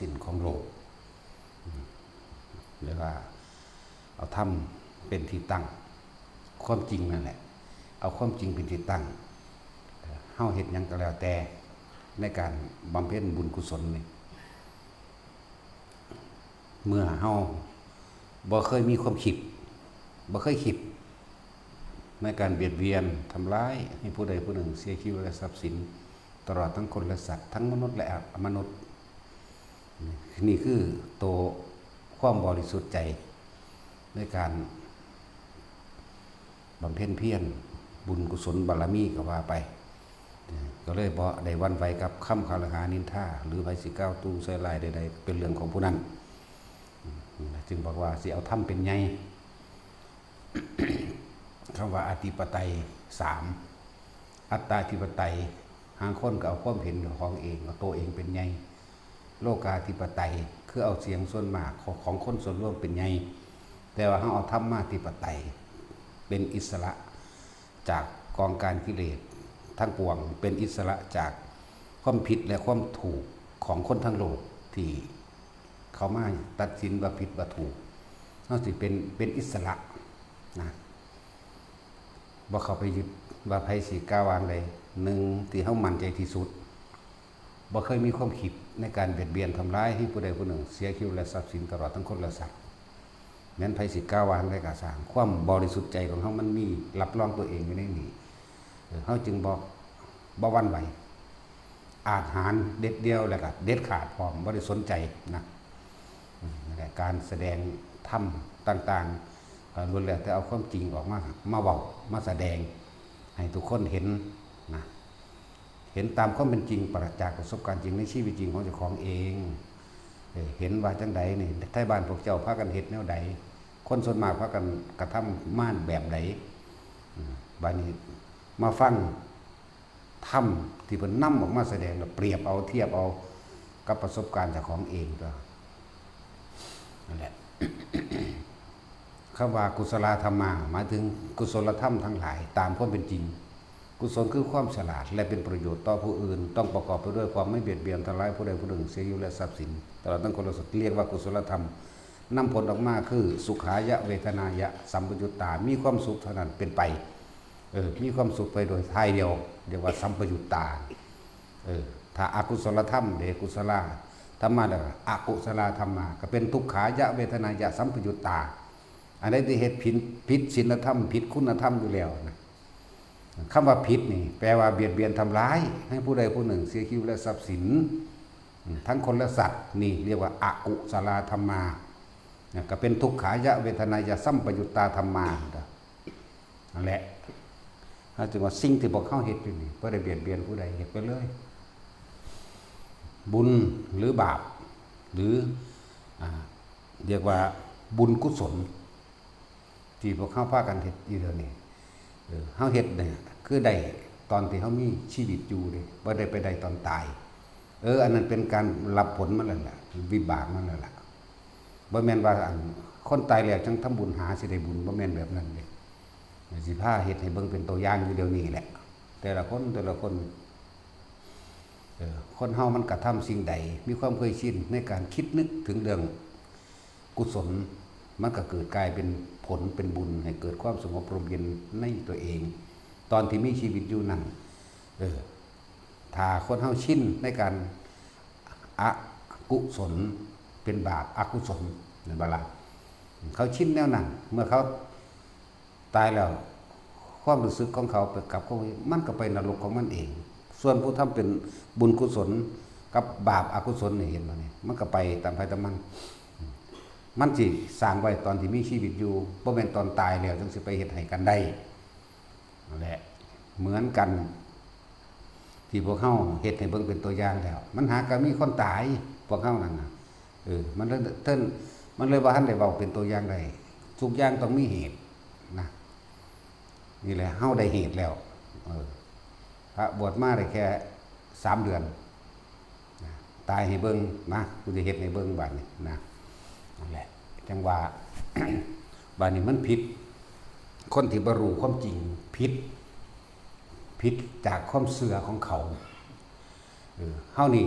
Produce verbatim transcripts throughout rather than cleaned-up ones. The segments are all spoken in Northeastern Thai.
สิ้นของโลก เรียกว่าเอาธรรมเป็นที่ตั้ง ความจริงนั่นแหละ เอาความจริงเป็นที่ตั้ง เฮาเฮ็ดหยังก็แล้วแต่ ในการบำเพ็ญบุญกุศลนี่ เมื่อเฮาบ่เคยมีความคิด บ่เคยคิด ในการเบียดเบียนทำร้ายให้ผู้ใดผู้หนึ่งเสียชีวิตและทรัพย์สิน ตลอดทั้งคนและสัตว์ ทั้งมนุษย์และอมนุษย์ นี่คือตัวความบริสุทธิ์ใจ ในการบำเพ็ญเพียรบุญกุศลบารมีก็ว่าไป ก็เลยบ่ได้หวั่นไหวกับคำกล่าวหานินทา หรือไผสิกล่าวตู่ใส่ร้ายใดๆ เป็นเรื่องของผู้นั้น จึงบอกว่าสิเอาธรรมเป็นใหญ่ คำว่าอธิปไตยสาม อัตตาธิปไตย หางคนก็เอาความเห็นของเอง เอาตัวเองเป็นใหญ่ โลกาธิปไตย คือเอาเสียงส่วนมากของของคนส่วนรวมเป็นใหญ่ แต่ว่าเฮาเอาธรรมาธิปไตย เป็นอิสระจากกองการกิเลสทั้งปวง เป็นอิสระจากความผิดและความถูกของคนทั้งโลกที่เขามาตัดสินว่าผิดว่าถูก เฮาสิเป็น เป็นอิสระนะ บ่เข้าไปยึดว่าไผสิกล่าววางใด หนึ่งที่เฮามั่นใจที่สุด บ่เคยมีความคิดในการเบียดเบียนทำร้ายให้ผู้ใดผู้หนึ่งเสียชีวิตและทรัพย์สินตลอดทั้งคนและสัตว์ แม้นไผสิกล่าววางใดก็ซ่าง ความบริสุทธิ์ใจของเฮามันมีรับรองตัวเองอยู่ในนี้ เออ เฮาจึงบ่ บ่หวั่นไหว อาจหาญเด็ดเดี่ยวแล้วก็เด็ดขาดพร้อม บ่ได้สนใจนะ อืม นั่นแหละ การแสดงธรรมต่างๆ ก็ล้วนแล้วแต่เอาความจริงออกมา มาเว้า มาแสดงให้ทุกคนเห็นนะ เห็นตามความเป็นจริง ปราศจากประสบการณ์จริงในชีวิตจริงของเจ้าของเอง เออ เห็นว่าจั่งใดนี่ ไทบ้านพวกเจ้าพากันเฮ็ดแนวใด คนส่วนมากพากันกระทำมาแบบใด อืม บัดนี้มาฟังธรรมที่เพิ่นนำออกมาแสดง แล้วเปรียบเอา เทียบเอากับประสบการณ์เจ้าของเองก็ นั่นแหละ คำว่ากุศลธรรมา หมายถึงกุศลธรรมทั้งหลายตามความเป็นจริง กุศลคือความฉลาดและเป็นประโยชน์ต่อผู้อื่น ต้องประกอบไปด้วยความไม่เบียดเบียนทำร้ายผู้ใดผู้หนึ่งเสียชีวิตและทรัพย์สิน ตลอดทั้งคนและสัตว์ เรียกว่ากุศลธรรม นำผลออกมาคือสุขายะเวทนายะสัมปยุตตา มีความสุขเท่านั้นเป็นไป เออ มีความสุขไปโดยท่ายเดียว เรียกว่าสัมปยุตตา เออ ถ้าอกุศลธรรมเด้ กุศลธรรมา แล้วก็อกุศลธรรมา ก็เป็นทุกขายะเวทนายะสัมปยุตตา อันใดที่เฮ็ดผิด ผิดศีลธรรม ผิดคุณธรรมอยู่แล้วนะ คำว่าผิดนี่ แปลว่าเบียดเบียนทำร้ายให้ผู้ใดผู้หนึ่งเสียชีวิตและทรัพย์สิน อืม ทั้งคนและสัตว์ นี่เรียกว่าอกุศลธรรมา นะ ก็เป็นทุกขายะเวทนายะสัมปยุตตาธรรมา นั่นแหละ เฮาจึงว่าสิ่งที่พวกเฮาเฮ็ดอยู่นี่ บ่ได้เบียดเบียนผู้ใด เฮ็ดไปเลย บุญหรือบาป หรือ อ่า เรียกว่าบุญกุศล ที่พวกเฮาพากันเฮ็ดอยู่เดี๋ยวนี้ เออ เฮาเฮ็ดเนี่ย คือได้ตอนที่เฮามีชีวิตอยู่เด้ บ่ได้ไปได้ตอนตาย เออ อันนั้นเป็นการรับผลมันแล้วล่ะ วิบากมันแล้วล่ะ บ่แม่นว่าอันคนตายแล้วจั่งทำบุญหาสิได้บุญ บ่แม่นแบบนั้นเด้ สิพาเฮ็ดให้เบิ่งเป็นตัวอย่างอยู่เดี๋ยวนี้แหละ แต่ละคน แต่ละคน เออ คนเฮามันกระทำสิ่งใด มีความเคยชินในการคิดนึกถึงเรื่องกุศล มันก็เกิดกลายเป็นผลเป็นบุญ ให้เกิดความสงบร่มเย็นในตัวเอง ตอนที่มีชีวิตอยู่นั่น เออ ถ้าคนเฮาชินในการอกุศล เป็นบาปอกุศล แม่นบ่ล่ะ เขาชินแนวนั้น เมื่อเขา ตายแล้ว ความรู้สึกของเขาไปกับเขา มันก็ไปนรกของมันเอง ส่วนผู้ทำเป็นบุญกุศลกับบาปอกุศลนี่ เห็นบ่นี่ มันก็ไปตามไผตามมัน มันสิสร้างไว้ตอนที่มีชีวิตอยู่ บ่แม่นตอนตายแล้วจั่งสิไปเฮ็ดให้กันได้ นั่นแหละ เหมือนกัน ที่พวกเฮาเฮ็ดให้เบิ่งเป็นตัวอย่างแล้ว มันหากะมีคนตาย พวกเฮานั่นน่ะ เออ มันเลย เทิ่น มันเลยบ่ทันได้เว้าเป็นตัวอย่างได้ ทุกอย่างต้องมีเหตุนะ นี่แหละ เฮาได้เหตุแล้ว เออ พระบวชมาได้แค่สามเดือน นะ ตายให้เบิ่ง มา กูจะเฮ็ดให้เบิ่งบาดนี้นะ นั่นแหละ จั่งว่า บาดนี้มันผิด คนที่บ่รู้ความจริง ผิด ผิดจากความเชื่อของเขา เออ เฮานี่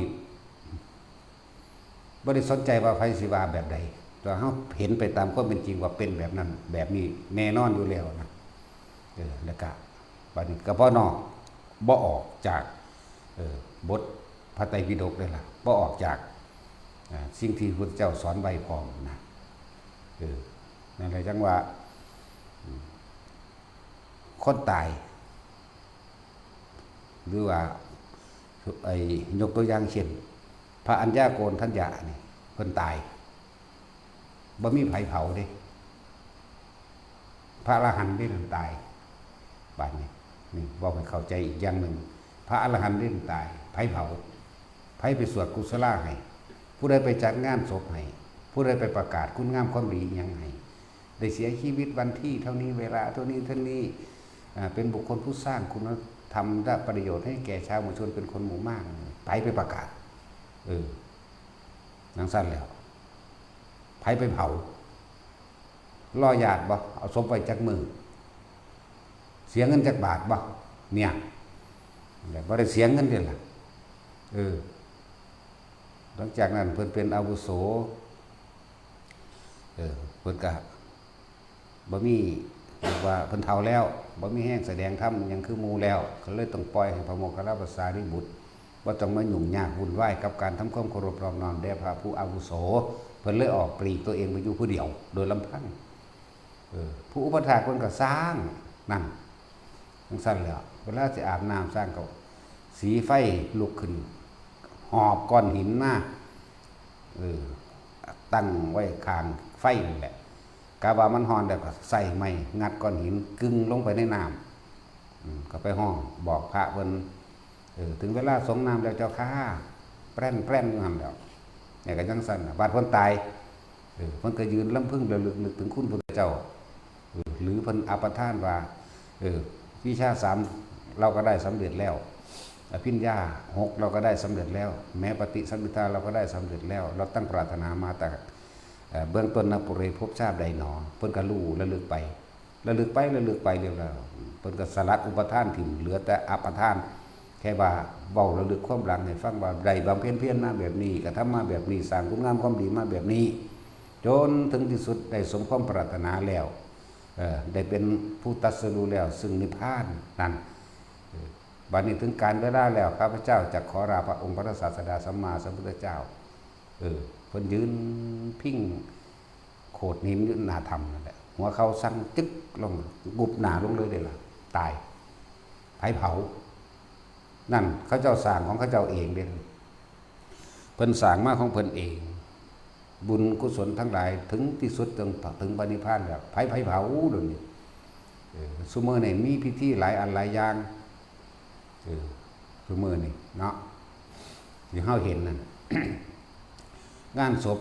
บ่ได้สนใจว่าไผสิว่าแบบใด แต่เฮาเห็นไปตามความเป็นจริงว่าเป็นแบบนั้น แบบนี้แน่นอนอยู่แล้วนะ เออ แล้วก็บัดนี้ก็บ่นอก บ่ออกจาก เออ บทพระไตรปิฎกเลยล่ะ บ่ออกจาก อ่า สิ่งที่พระพุทธเจ้าสอนไว้พร้อมนะ เออ นั่นแหละจังว่า อืม คนตาย หรือว่า ไอ้ ยกตัวอย่างเช่น พระอัญญาโกณฑัญญะนี่ เพิ่นตาย บ่มีไผเผาเด้ พระอรหันต์เด้นั่นตาย บาดนี้ นี่เว้าให้เข้าใจอีกอย่างหนึ่ง พระอรหันต์เด้นั่นตาย ไผเผา ไผไปสวดกุศลาให้ ผู้ใดไปจัดงานศพให้ ผู้ใดไปประกาศคุณงามความดีอิหยังให้ ได้เสียชีวิตวันที่เท่านี้ เวลาเท่านี้เท่านี้ อ่า เป็นบุคคลผู้สร้างคุณธรรมและประโยชน์ให้แก่ชาวมวลชนเป็นคนหมู่มาก ไผไปประกาศ เออ จั่งซั้นแล้ว ไผไปเผา รอญาติบ่ เอาศพไว้จักมื้อ เสียเงินจักบาทบ่ เนี่ย แต่บ่ได้เสียเงินเด้ล่ะ เออ หลังจากนั้นเพิ่นเป็นอาวุโส เออ เพิ่นก็บ่มี เรียกว่าเพิ่นเฒ่าแล้ว บ่มีแฮงแสดงธรรมหยังคือหมู่แล้ว ก็เลยต้องปล่อยให้พระโมคคัลลาปสารีบุตร บ่ต้องมายุ่งยากวุ่นวายกับการทำความเคารพนอบน้อมแด่พระผู้อาวุโส เพิ่นเลยออกปลีกตัวเองไปอยู่ผู้เดียว โดยลำพัง เออ ผู้อุปัฏฐากเพิ่นก็สร้าง นั่น จั่งซั้นแหล้ว เวลาสิอาบน้ำสร้างก็ สีไฟลุกขึ้น หอบก้อนหินมา เออ ตั้งไว้ข้างไฟนั่นแหละ กะว่ามันฮ้อนแล้วก็ใส่ไม้งัดก้อนหินกึ่งลงไปในน้ำ อืม ก็ไปฮ้องบอกพระเพิ่น เออ ถึงเวลาสรงน้ำแล้วเจ้าข้า แปร่นแปร่นอยู่หั่นแหล้ว เนี่ยก็จั่งซั้นน่ะ บาดเพิ่นตาย เออ เพิ่นก็ยืนรำพึงระลึกนึกถึงคุณพุทธเจ้า เออ หรือเพิ่นอัปทานว่า เออ วิชาสามเราก็ได้สำเร็จแล้ว อภิญญาหกเราก็ได้สำเร็จแล้ว แม้ปฏิสัมภิทาเราก็ได้สำเร็จแล้ว เราตั้งปรารถนามาแต่ เอ่อ เบื้องต้น นปุเร ภพชาติใดหนอ เพิ่นก็รู้ระลึกไป ระลึกไป ระลึกไปเรื่อยๆ เพิ่นก็สลัดอุปาทานถิ่ม เหลือแต่อัปทาน แค่ว่าเว้าระลึกความหลังให้ฟังว่าได้บำเพ็ญเพียรมาแบบนี้ กระทำมาแบบนี้ สร้างคุณงามความดีมาแบบนี้ จนถึงที่สุดได้สมความปรารถนาแล้ว เอ่อ ได้เป็นผู้ตรัสรู้แล้ว ซึ่งนิพพานนั่น เอ่อ บัดนี้ถึงกาลเวลาแล้ว ข้าพเจ้าจะขอลาพระองค์พระศาสดาสัมมาสัมพุทธเจ้า เออ เพิ่นยืนพิงโขดหินอยู่หน้าถ้ำนั่นแหละ หัวเข่าสั่นจึ๊กลง งุบหน้าลงเลยเด้ล่ะ ตาย ไผเผา นั่น เขาเจ้าสร้างของเขาเจ้าเองเด้ เพิ่นสร้างมาของเพิ่นเอง บุญกุศลทั้งหลายถึงที่สุดจนถึงพระนิพพานแล้ว ไผ ไผเผาเดี๋ยวนี้ เออ ซุมื้อนี้มีพิธีหลายอันหลายอย่าง เออ ซุมื้อนี้เนาะ ที่เฮาเห็นนั่น งานศพ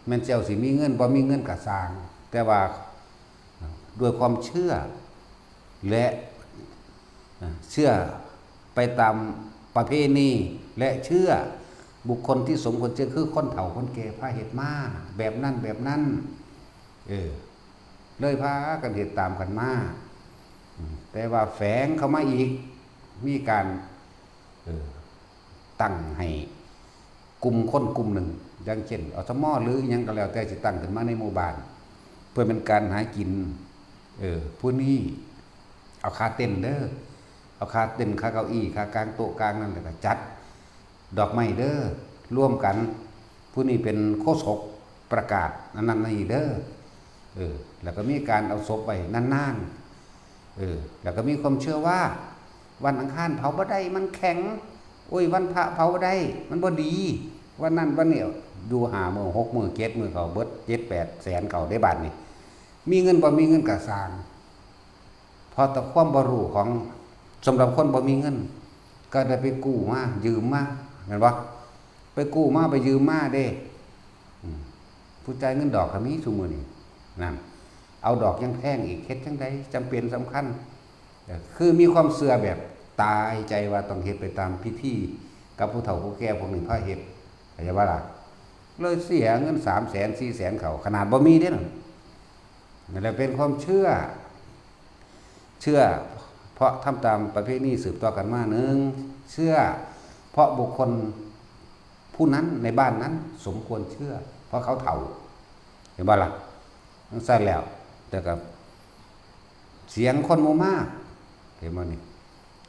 แม่นเจ้าสิมีเงิน บ่มีเงินก็ซ่าง แต่ว่าด้วยความเชื่อ และ เชื่อไปตามประเพณี และเชื่อบุคคลที่สมควรเชื่อ คือคนเฒ่าคนแก่พาเฮ็ดมา แบบนั้นแบบนั้น เออ เลยพากันเฮ็ดตามกันมา อืม แต่ว่าแฝงเข้ามาอีก มีการ เออ ตั้งให้กลุ่มคนกลุ่มหนึ่ง อย่างเช่น อสม หรืออิหยังก็แล้วแต่สิตั้งขึ้นมาในหมู่บ้าน เพื่อเป็นการหากิน เออ ผู้นี้เอาค่าเต็นท์เด้อ เอาค่าเต็นท์ ค่าเก้าอี้ ค่ากางโต๊ะกางนั่น แล้วก็จัดดอกไม้เด้อ ร่วมกัน ผู้นี้เป็นโฆษกประกาศอันนั้นนี่เด้อ เออ แล้วก็มีการเอาศพไว้นานๆ เออ แล้วก็มีความเชื่อว่าวันอังคารเผาบ่ได้ มันแข็ง โอ้ย วันพระเผาบ่ได้ มันบ่ดี วันนั้นวันนี้ อยู่ห้ามื้อ หกมื้อ เจ็ดมื้อ เขาเบิด เจ็ดแปดแสน เขาได้บาดนี้ มีเงินบ่มีเงินก็ซ่าง เพราะแต่ความบ่รู้ของ สำหรับคนบ่มีเงิน ก็ได้ไปกู้มา ยืมมา แม่นบ่ ไปกู้มา ไปยืมมาเด้ อืม ผู้จ่ายเงินดอกก็มีซุมื้อนี้ นั่น เอาดอกยังแพงอีก เฮ็ดจั่งใด จำเป็นสำคัญ เอ่อ คือมีความเชื่อแบบตายใจว่าต้องเฮ็ดไปตามพิธี กับผู้เฒ่าผู้แก่พวกนี้พาเฮ็ด เข้าใจบ่ล่ะ เลยเสียเงินสามแสน สี่แสน เขา ขนาดบ่มีเด้นั่น นั่นแหละเป็นความเชื่อ เชื่อเพราะทำตามประเพณีสืบต่อกันมา หนึ่ง เชื่อเพราะบุคคล ผู้นั้นในบ้านนั้นสมควรเชื่อ เพราะเขาเฒ่า เห็นบ่ล่ะ? จั่งซั้นแล้ว แต่กับเสียงคนหมู่มาก เห็นบ่นี่?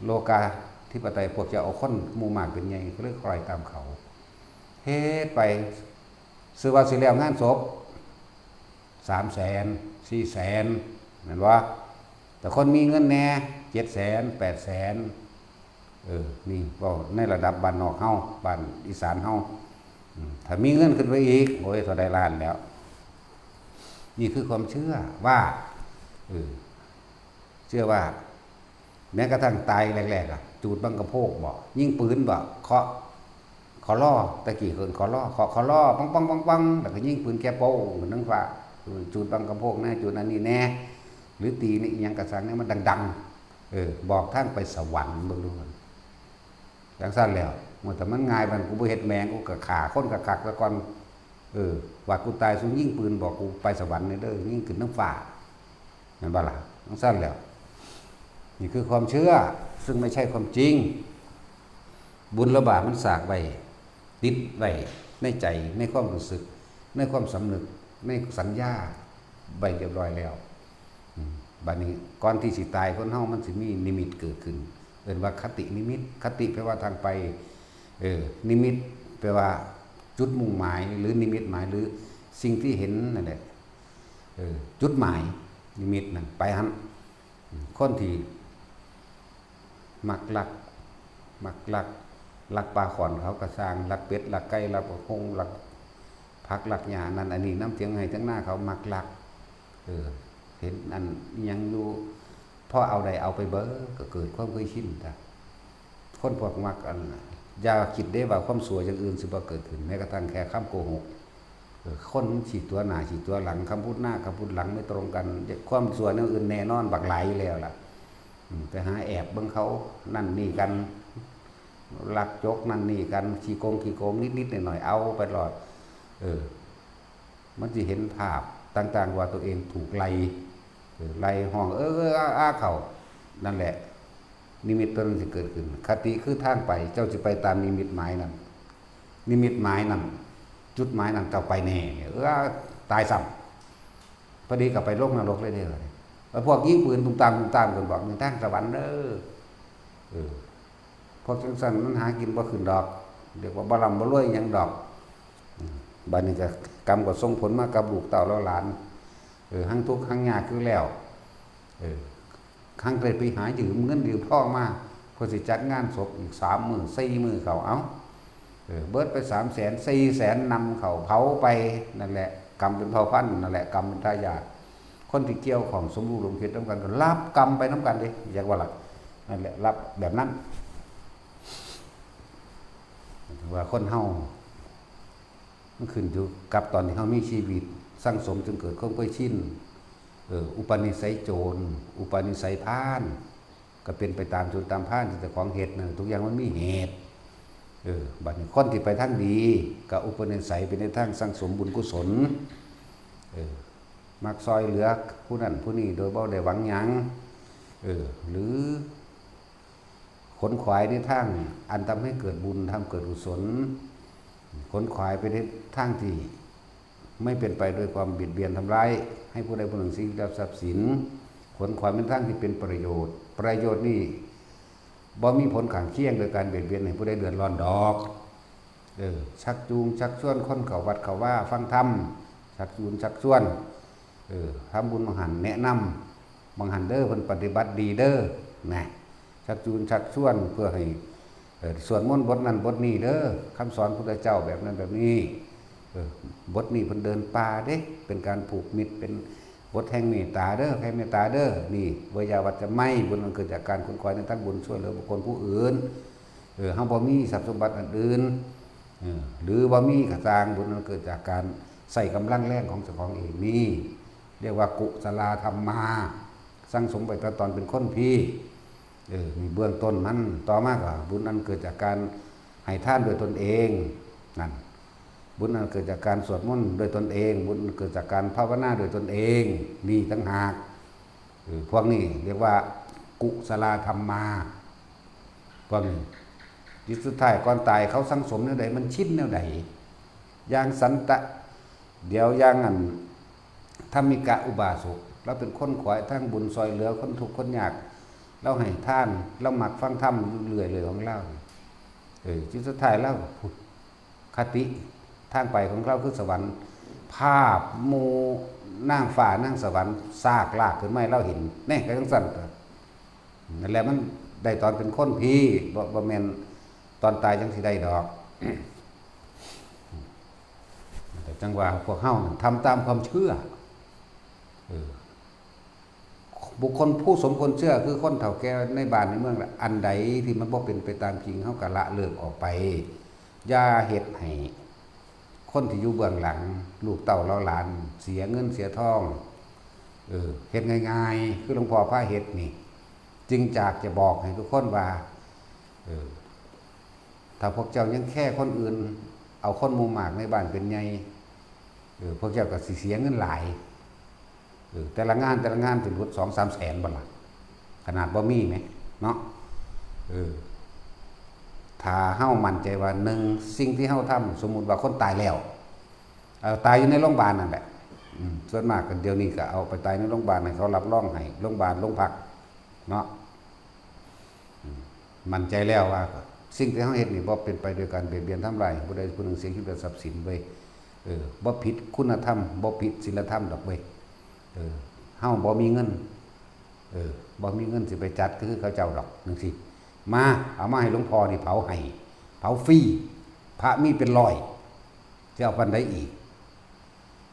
โลกาธิปไตย พวกจะเอาคนหมู่มากเป็นใหญ่ ก็เลยคอยตามเขา เฮ็ดไป ซื่อว่าสิแล้วงานศพ สามแสน สี่แสน แม่นบ่? แต่คนมีเงินแหน่ เจ็ดแสน แปดแสน เออ นี่เว้าในระดับบ้านนอกเฮา บ้านอีสานเฮา อืม ถ้ามีเงินขึ้นไปอีก โอ้ย เท่าใดล้านแล้ว นี่คือความเชื่อว่า เออ เชื่อว่า แม้กระทั่งตายแรกๆ อะ จูดบังกะโพกบ่ ยิงปืนบ่ เคาะ คอลอ ตะกี้เอิ้นคอลอ เคาะคอลอ ปังๆๆๆ แล้วก็ยิงปืนแก๊ปโป้งขึ้นเทิงฟ้า จูดบังกะโพกแหน่ จูดอันนี้แหน่ หรือตีนี่อิหยังกะซังเนี่ย มันดังๆ เออ บอกทางไปสวรรค์เบิ่งดู จั่งซั้นแล้ว ว่าแต่มันง่ายปานกูบ่เฮ็ดแม่ง กูก็ฆ่าคนคักๆ ซะก่อน เออ ว่ากูตาย สูยิงปืนบอกกูไปสวรรค์แหน่เด้อ ยิงขึ้นเทิงฟ้า แม่นบ่ล่ะ? จั่งซั้นแล้ว นี่คือความเชื่อ ซึ่งไม่ใช่ความจริง บุญและบาปมันสากไว้ ติดไว้ในใจ ในความรู้สึก ในความสำนึก ในสัญญาไว้เรียบร้อยแล้ว อืม บัดนี้ก่อนที่สิตาย คนเฮามันสิมีนิมิตเกิดขึ้น เอิ้นว่าคตินิมิต คติแปลว่าทางไป เออ นิมิตแปลว่าจุดมุ่งหมาย หรือนิมิตหมาย หรือสิ่งที่เห็นนั่นแหละ เออ จุดหมาย นิมิตนั่น ไปหั้น อืม คนที่มักลัก มักลัก ลักปลาข้อนเขาก็ซ่าง ลักเป็ด ลักไก่ ลักบักฮุ่ง ลักผัก ลักหญ้า นั่นอันนี้ นำเถียงไฮ่เถียงนาเขามักลัก เออ เห็นอันอิหยังอยู่ พอเอาได้เอาไปเบิด ก็เกิดความเคยชินจ้ะ คนพวกมักอัน อย่าคิดเด้ว่าความชั่วอย่างอื่นสิบ่เกิดขึ้น แม้กระทั่งแค่คำโกหก เออ คนมันสิตั๋วหน้าสิตั๋วหลัง คำพูดหน้าคำพูดหลังไม่ตรงกัน ความชั่วแนวอื่นแน่นอนบักหลายอยู่แล้วล่ะ อืม ไปหาแอบเบิ่งเขานั่นนี่กัน ลักจกนั่นนี่กัน ขี้โกงขี้โกงนิดๆ หน่อยๆ เอาไปโลด เออ มันสิเห็นภาพต่างๆ ว่าตัวเองถูกไล่ เออ ไล่ฮ้อง เออ เออ อา อา เข้า นั่นแหละ นิมิตตัวนั้นสิเกิดขึ้น คติคือทางไป เจ้าสิไปตามนิมิตหมายนั้น นิมิตหมายนั้น จุดหมายนั้น เจ้าไปแน่เนี่ย เออ ตายซ้ำ พอดีก็ไปลงนรกเลยเด้อ แล้วพวกยิงปืนตุ้มตามตุ้มตามกันบอก "นี่ทางสวรรค์เด้อ" เออ พวกจั่งซั้นมันหากินบ่ขึ้นดอก เรียกว่าบ่ร่ำบ่รวยหยังดอก อืม บัดนี้ก็กรรมก็ส่งผลมากับลูกเต้าเหล่าหลาน เออ หั้งทุกข์หั้งยากคือแล้ว เออ หั้งได้ไปหายืมเงินยืมทองมา เพื่อสิจัดงานศพอีกสามมื้อสี่มื้อเขา เอ้า เออ เบิดไปสามแสน สี่แสน นำเขาเผาไป นั่นแหละ กรรมเป็นเผ่าพันธุ์ นั่นแหละ กรรมเป็นทายาท คนที่เกี่ยวข้องสมรู้ร่วมคิดนำกันก็รับกรรมไปนำกันเด้ อยากว่าล่ะ นั่นแหละ รับแบบนั้น ว่าคนเฮา มันขึ้นอยู่กับตอนที่เฮามีชีวิต สั่งสมจนเกิดความเคยชิน เออ อุปนิสัยโจร อุปนิสัยพาล ก็เป็นไปตามโจรตามพาลที่เจ้าของเฮ็ดนั่น ทุกอย่างมันมีเหตุ เออ บัดนี้คนที่ไปทางดี ก็อุปนิสัยไปในทางสั่งสมบุญกุศล เออ มักซอยเหลือผู้นั้นผู้นี้โดยบ่ได้หวังหยัง เออ หรือ ขนขวายในทางอันทำให้เกิดบุญ ทำเกิดกุศล ขนขวายไปในทางที่ไม่เป็นไปด้วยความเบียดเบียนทำร้าย ให้ผู้ใดผู้หนึ่งสิ้นทรัพย์สิน ขนขวายเป็นทางที่เป็นประโยชน์ ประโยชน์นี่บ่มีผลข้างเคียงโดยการเบียดเบียนให้ผู้ใดเดือดร้อนดอก เออ ชักจูงชักชวนคนเข้าวัดเข้าวาฟังธรรม ชักจูงชักชวน เออ ทำบุญบังหันแนะนำ บังหันเด้อ เพิ่นปฏิบัติดีเด้อ นะ ชักจูงชักชวนเพื่อให้ เอ่อ สวดมนต์บทนั้นบทนี้เด้อ คำสอนพุทธเจ้าแบบนั้นแบบนี้ เออ บทนี้เพิ่นเดินป่าเด้ เป็นการผูกมิตร เป็นบทแห่งเมตตาเด้อ แผ่เมตตาเด้อ นี่ เวยาวัจจะไม่ บุญอันเกิดจากการขนขวายในทางบุญ ช่วยเหลือบุคคลผู้อื่น เออ เฮาบ่มีทรัพย์สมบัติอันอื่น เออ หรือบ่มีก็ซ่าง บุญอันเกิดจากการใช้กำลังแรงของเจ้าของเองนี่ เรียกว่ากุศลาธรรมา สั่งสมไปแต่ตอนเป็นคนพี้ เออ นี่เบื้องต้นมัน ต่อมาก็บุญอันเกิดจากการให้ทานด้วยตนเอง นั่น บุญอันเกิดจากการสวดมนต์ด้วยตนเอง บุญอันเกิดจากการภาวนาด้วยตนเอง นี่ต่างหาก เออ พวกนี้เรียกว่ากุศลาธรรมา พวกนี้ จิตสุดท้ายก่อนตายเขาสั่งสมแนวใด มันชินแนวใด อย่างสันตะ เดี๋ยวอย่างอัน ธรรมิกะอุบาสก ลาวเป็นคนขวายทางบุญ ซอยเหลือคนทุกข์คนยาก ลาวให้ทาน ลาวมักฟังธรรมอยู่เรื่อยเลยของลาว เออ จิตสุดท้ายลาว คติทางไปของลาวคือสวรรค์ ภาพหมู่นางฟ้านางสวรรค์ซากลากขึ้นมาให้ลาวเห็น แน่ ก็จั่งซั้นตั๊ว นั่นแหละ มันได้ตอนเป็นคนพี้ บ่ บ่แม่นตอนตายจั่งสิได้ดอก แต่จั่งว่าพวกเฮานั่นทำตามความเชื่อ เออ บุคคลผู้สมควรเชื่อคือคนเฒ่าแก่ในบ้านในเมืองละ อันใดที่มันบ่เป็นไปตามจริง เฮาก็ละเลิกออกไป อย่าเฮ็ดให้คนที่อยู่เบื้องหลัง ลูกเต้าเหล่าหลาน เสียเงินเสียทอง เออ เฮ็ดง่ายๆ คือหลวงพ่อพาเฮ็ดนี่ จึงอยากจะบอกให้ทุกคนว่า เออ ถ้าพวกเจ้ายังแคร์คนอื่น เอาคนหมู่มากในบ้านเป็นใหญ่ เออ พวกเจ้าก็สิเสียเงินหลาย เออ แต่ละงานแต่ละงานสิหลุดสองสามแสนบ่ล่ะ ขนาดบ่มีแหม เนาะ เออ ถ้าเฮามั่นใจว่า หนึ่ง สิ่งที่เฮาทำ สมมุติว่าคนตายแล้ว เอ่อ ตายอยู่ในโรงพยาบาลนั่นแหละ อืม ส่วนมากก็เดี๋ยวนี้ก็เอาไปตายในโรงพยาบาล ให้เขารับรองให้ โรงพยาบาล โรงพัก เนาะ อืม มั่นใจแล้วว่า สิ่งที่เฮาเฮ็ดนี่บ่เป็นไปโดยการเบียดเบียนทำลายผู้ใดผู้หนึ่งเสียชีวิตและทรัพย์สินเว้ย เออ บ่ผิดคุณธรรม บ่ผิดศีลธรรมดอกเว้ย เออ เฮาบ่มีเงิน เออ บ่มีเงินสิไปจัดคือเขาเจ้าดอก จั่งซี้ มา เอามาให้หลวงพ่อนี่เผาให้ เผาฟรี พระมีเป็นร้อย สิเอาปานใดอีก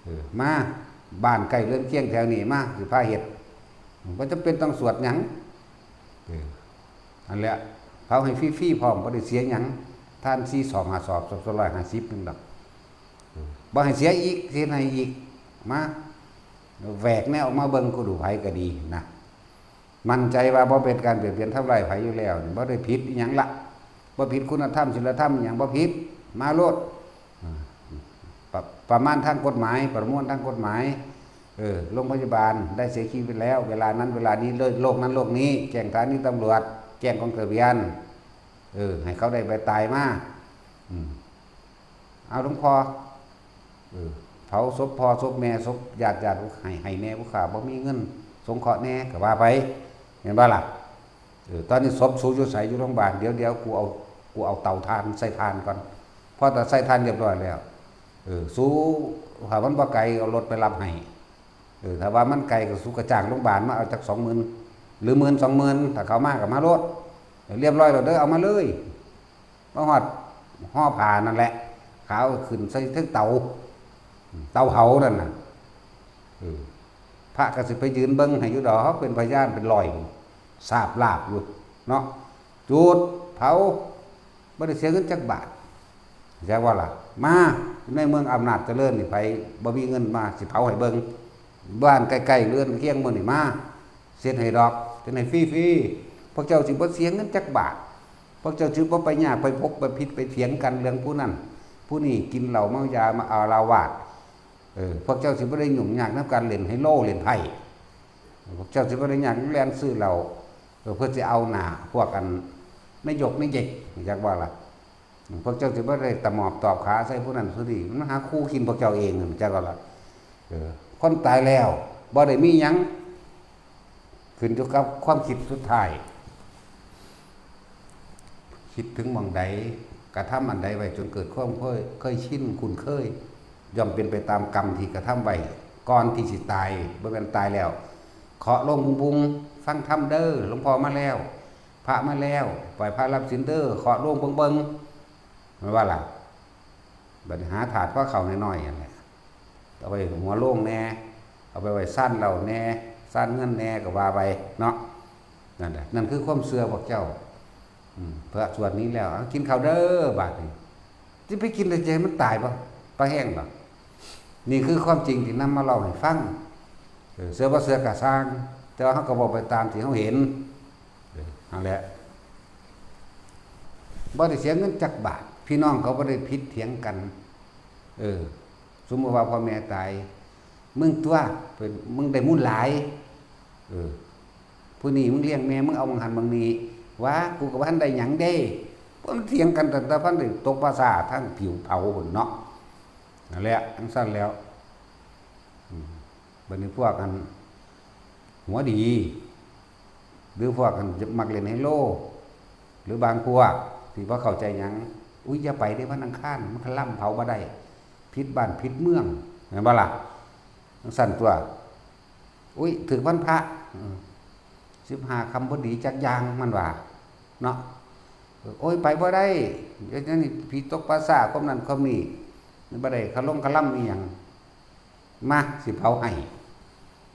เออ มา บ้านใกล้เรือนเคียงแถวนี้ มา สิพาเฮ็ด บ่จำเป็นต้องสวดหยัง เออ นั่นแหละ เผาให้ฟรีๆ พร้อม บ่ได้เสียหยัง ทานสี่ซอง ห้าซอง ซองละร้อยห้าสิบหนึ่งดอก เออ บ่ให้เสียอีก สิให้อีก มา แหวกแนวออกมาเบิ่ง กูดูไผก็ดีนะ มั่นใจว่าบ่เป็นการเบียดเบียนทำลายไผอยู่แล้ว บ่ได้ผิดอิหยังละ บ่ผิดคุณธรรม ศีลธรรมอิหยัง บ่ผิด มาโลด อ่า ประ ประมาณทางกฎหมาย ประมวลทางกฎหมาย เออ โรงพยาบาลได้เสียชีวิตแล้ว เวลานั้นเวลานี้ โรคนั้นโรคนี้ แจ้งสถานีตำรวจ แจ้งกองทะเบียน เออ ให้เขาได้ใบตายมา อืม เอาหลวงพ่อ เออ เผาศพพ่อศพแม่ศพญาติญาติ ให้ ให้แน่ ผู้ข้าบ่มีเงินสงเคราะห์แน่ ก็ว่าไป แม่นบ่ล่ะ เออ ตอนนี้ศพสูอยู่ไส อยู่โรงพยาบาล เดี๋ยว เดี๋ยวกูเอา กูเอาเตาถ่านใส่ถ่านก่อน พอแต่ใส่ถ่านเรียบร้อยแล้ว เออ สู ถ้ามันบ่ไกล เอารถไปรับให้ เออ ถ้าว่ามันไกลก็สูก็จ้างโรงพยาบาลมาเอาจักสองหมื่น หรือหมื่นสองหมื่น ถ้าเขามาก็มาโลด เรียบร้อยแล้วเด้อ เอามาเลย มาฮอดห่อผ้านั่นแหละ ขาวขึ้นใส่เทิงเตา เตาเผานั่นน่ะ เออ พระก็สิไปยืนเบิ่งให้อยู่ดอก เป็นพยานเป็นร้อย สาบลาบอยู่ เนาะ จุดเผา บ่ได้เสียเงินจักบาท จักว่าล่ะ มา ในเมืองอำนาจเจริญนี่ ไผบ่มีเงินมา สิเผาให้เบิ่ง บ้านใกล้ๆ เรือนเคียงหมู่นี่มา เฮ็ดให้ดอก เฮ็ดให้ฟรีๆ พวกเจ้าสิบ่เสียเงินจักบาท พวกเจ้าสิบ่ไปยากไปพกไปผิดไปเถียงกันเรื่องผู้นั้น ผู้นี้กินเหล้าเมายามาอาละวาด เออ พวกเจ้าสิบ่ได้ยุ่งยากนำการเล่นไฮโลเล่นไพ่ พวกเจ้าสิบ่ได้ยากแล่นซื้อเหล้า เออ เพื่อสิเอาหน้าพวกอันนายกนายเย็ก จักว่าล่ะ พวกเจ้าสิบ่ได้ตะหมอบตอบขาใส่ผู้นั้นผู้นี้ มันหาคู่กินพวกเจ้าเองนั่น จักว่าล่ะ เออ คนตายแล้วบ่ได้มีหยัง ขึ้นอยู่กับความคิดสุดท้าย คิดถึงหม่องใด กระทำอันใดไว้จนเกิดความเคย เคยชิน คุ้นเคย ย่อมเป็นไปตามกรรมที่กระทำไว้ ก่อนที่สิตาย บ่แม่นตายแล้ว เคาะโลงบุงๆ ฟังธรรมเด้อ หลวงพ่อมาแล้ว พระมาแล้ว ไหว้พระรับศีลเด้อ เคาะโลงเบิ่งๆ แม่นบ่ล่ะ บัดนี้หาถาดพาข้าวน้อยๆ นั่นแหละ เอาไว้หัวโลงแหน่ เอาไปไว้ซานเหล้าแหน่ ซานเงินแหน่ ก็ว่าไปเนาะ นั่นแหละ นั่นคือความเชื่อพวกเจ้า อืม พระสวดนี้แล้ว เอากินข้าวเด้อ บาดนี้ สิไปกินแล้วจะให้มันตายบ่ ปลาแห้งบ่ นี่คือความจริงที่นำมาเล่าให้ฟัง เออ เชื่อบ่เชื่อก็ซ่าง แต่ว่าเฮาก็เว้าไปตามที่เฮาเห็น เออ นั่นแหละ บ่ได้เสียเงินจักบาท พี่น้องเขาบ่ได้ผิดเถียงกัน เออ สมมุติว่าพ่อแม่ตาย มึงตั๊ว เป็น มึงได้มูลหลาย เออ ผู้นี้มึงเลี้ยงแม่ มึงเอาหม่องหั้นหม่องนี้ ว่ากูก็บ่ทันได้หยังเด้ เพิ่นเถียงกันตั้งแต่พันได้ตกปราสาททั้งผิวเผาพุ่นเนาะ นั่นแหละจั่งซั้นแล้ว อืม บัดนี้พวกอันหัวดี หรือพวกอันมักเล่นไฮโล หรือบางพวกที่บ่เข้าใจหยัง อุ๊ย อย่าไปเด้วันอังคาร มันคะลำเผาบ่ได้ ผิดบ้านผิดเมือง แม่นบ่ล่ะ จั่งซั้นตั๊ว อุ๊ย ถืกวันพระ อืม สิบห้าค่ำบ่ดีจักอย่าง มันว่า เนาะ โอ๊ย ไปบ่ได้ เดี๋ยวนี้ผีตกปราสาท ความนั้นความนี้ บ่ได้คะลงคะลำอีหยัง มา สิเผาให้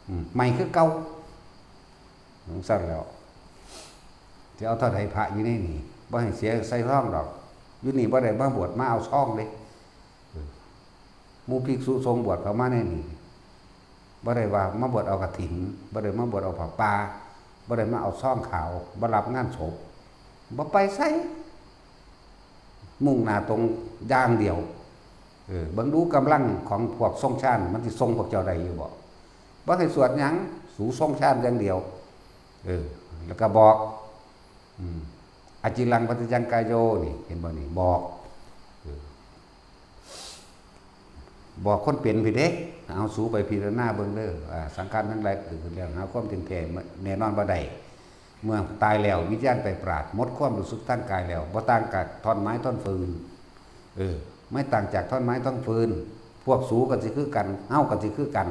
อืม ไหม้คือเก่า จั่งซั้นแล้ว สิเอาเท่าใดพระอยู่ในนี่ บ่ให้เสียใส่ซองดอก อยู่นี่บ่ได้มาบวชมาเอาซองเด้ เออ หมู่ภิกษุสงฆ์บวชเข้ามาในนี่ บ่ได้ว่ามาบวชเอากฐิน บ่ได้มาบวชเอาผ้าป่า บ่ได้มาเอาซองขาว บ่รับงานศพ บ่ไปไส มุ่งหน้าตรงอย่างเดียว เออ เบิ่งดูกำลังของพวกทรงฌาน มันสิทรงพวกเจ้าได้อยู่บ่ บ่ให้สวดหยัง สูทรงฌานอย่างเดียว เออ แล้วก็บอก อืม อจิรังปัจจยังกายโย นี่ เห็นบ่นี่ บอก เออ บอกคนเป็นพี้เด้ เอาสูไปพิจารณาเบิ่งเด้อ อ่า สังขารทั้งหลายเกิดขึ้นแล้ว หาความเที่ยงแท้แน่นอนบ่ได้ เมื่อตายแล้ววิญญาณไปปราด หมดความรู้สึกทางกายแล้ว บ่ต่างกับท่อนไม้ท่อนฟืน เออ ไม่ต่างจากท่อนไม้ท่อนฟืน พวกสูก็สิคือกัน เฮาก็สิคือกัน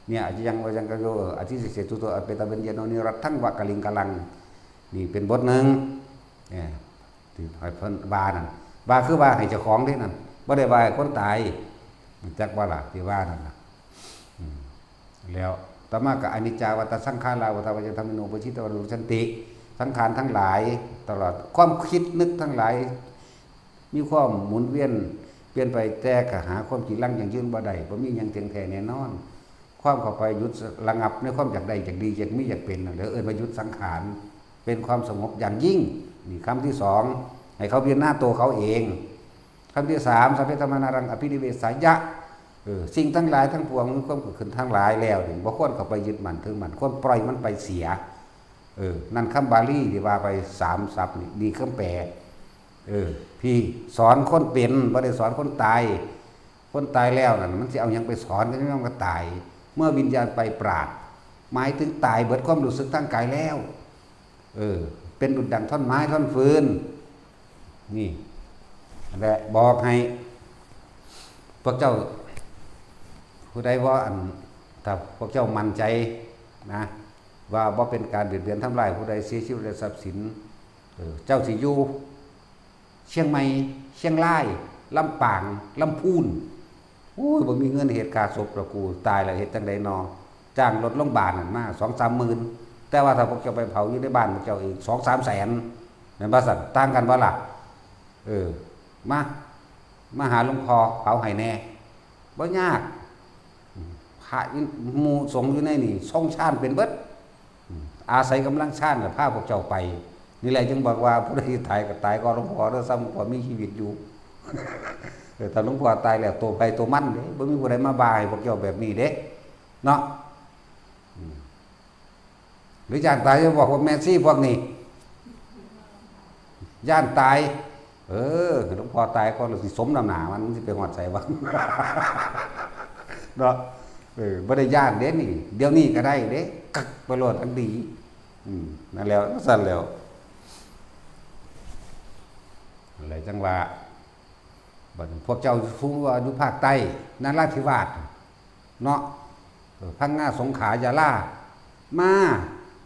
เนี่ย อจิรังปัจจยังกายโย อธิเสสตุโต อัปเปตาเบญเยโน นิรัตถังวะกะลิงกะลัง นี่เป็นบทหนึ่ง เนี่ย ที่ให้เพิ่นว่านั่น ว่าคือว่าให้เจ้าของเด้นั่น บ่ได้ว่าให้คนตาย จักว่าล่ะ ที่ว่านั่นน่ะ อืม แล้วต่อมาก็ อนิจจาวัตตะสังขารา วัตตะวัจจธรรมิโน ปะจิตตวานุรุสสันติ สังขารทั้งหลาย ตลอดความคิดนึกทั้งหลาย มีความหมุนเวียนเปลี่ยนไป แต่ก็หาความจีรังยั่งยืนบ่ได้ บ่มีหยังเที่ยงแท้แน่นอน ความเข้าไปหยุดระงับในความอยากได้ อยากดี อยากมี อยากเป็นนั่นแหละ เอิ้นว่าหยุดสังขาร เป็นความสงบอย่างยิ่ง นี่คำที่สอง ให้เขาพิจารณาตัวเขาเอง คำที่สาม สัพเพธัมมานารังอภินิเวสายะ เออ สิ่งทั้งหลายทั้งปวงมีความเกิดขึ้นทั้งหลายแล้วนี่ บ่ควรเข้าไปยึดมั่นถือมั่น ควรปล่อยมันไปเสีย เออ นั่นคำบาลีที่ว่าไปสามศัพท์นี่ นี่คำแปล เออ พี่ สอนคนเป็น บ่ได้สอนคนตาย คนตายแล้วนั่น มันสิเอาหยังไปสอน ก็ยังมันก็ตาย เมื่อวิญญาณไปปราด หมายถึงตายเบิดความรู้สึกทางกายแล้ว เออ เป็นดุจดังท่อนไม้ท่อนฟืน นี่ นั่นแหละ บอกให้ พวกเจ้า ผู้ใดว่าอัน ถ้าพวกเจ้ามั่นใจนะ ว่าบ่เป็นการเบียดเบียนทำลายผู้ใด เสียชีวิตและทรัพย์สิน เออ เจ้าสิอยู่ เชียงใหม่ เชียงราย ลำปาง ลำพูน โอ้ย บ่มีเงินเฮ็ดค่าศพละกู ตายแล้วเฮ็ดจั่งใดนอ จ้างรถโรงบาลนั่นมาสองสามหมื่น แต่ว่าถ้าพวกเจ้าไปเผาอยู่ในบ้านพวกเจ้าเอง สองสามแสน แม่นบ่ซั่น ต่างกันบ่ล่ะ เออ มา มาหาหลวงพ่อเผาให้แน่ บ่ยาก พระอยู่ หมู่สงฆ์อยู่ในนี่ ทรงฌานเป็นเบิด อาศัยกำลังฌานน่ะพาพวกเจ้าไป นี่แหละจึงบอกว่าผู้ใดตายก็ตายก่อนหลวงพ่อเด้อ ซ้ำหลวงพ่อมีชีวิตอยู่ เออ ถ้าหลวงพ่อตายแล้ว ตัวไผตัวมันเด้ บ่มีผู้ใดมาบ่าให้พวกเจ้าแบบนี้เด้ เนาะ อืม หรือย้านตาย จะบอกพวกแม่ชีพวกนี้ ย้านตาย เออ หลวงพ่อตายก่อน แล้วสิสมน้ำหน้ามัน มันสิไปฮอดไสวะ เนาะ เออ บ่ได้ย้านเด้นี่ เดี๋ยวนี้ก็ได้เด้ กักไปโลดทันที อืม นั่นแหล้ว ซั่นแหล้ว อะไรจั่งว่า บัดนี้พวกเจ้าผู้ว่าอยู่ภาคใต้ นราธิวาส เนาะ เออ พังงา สงขลา ยะลา มา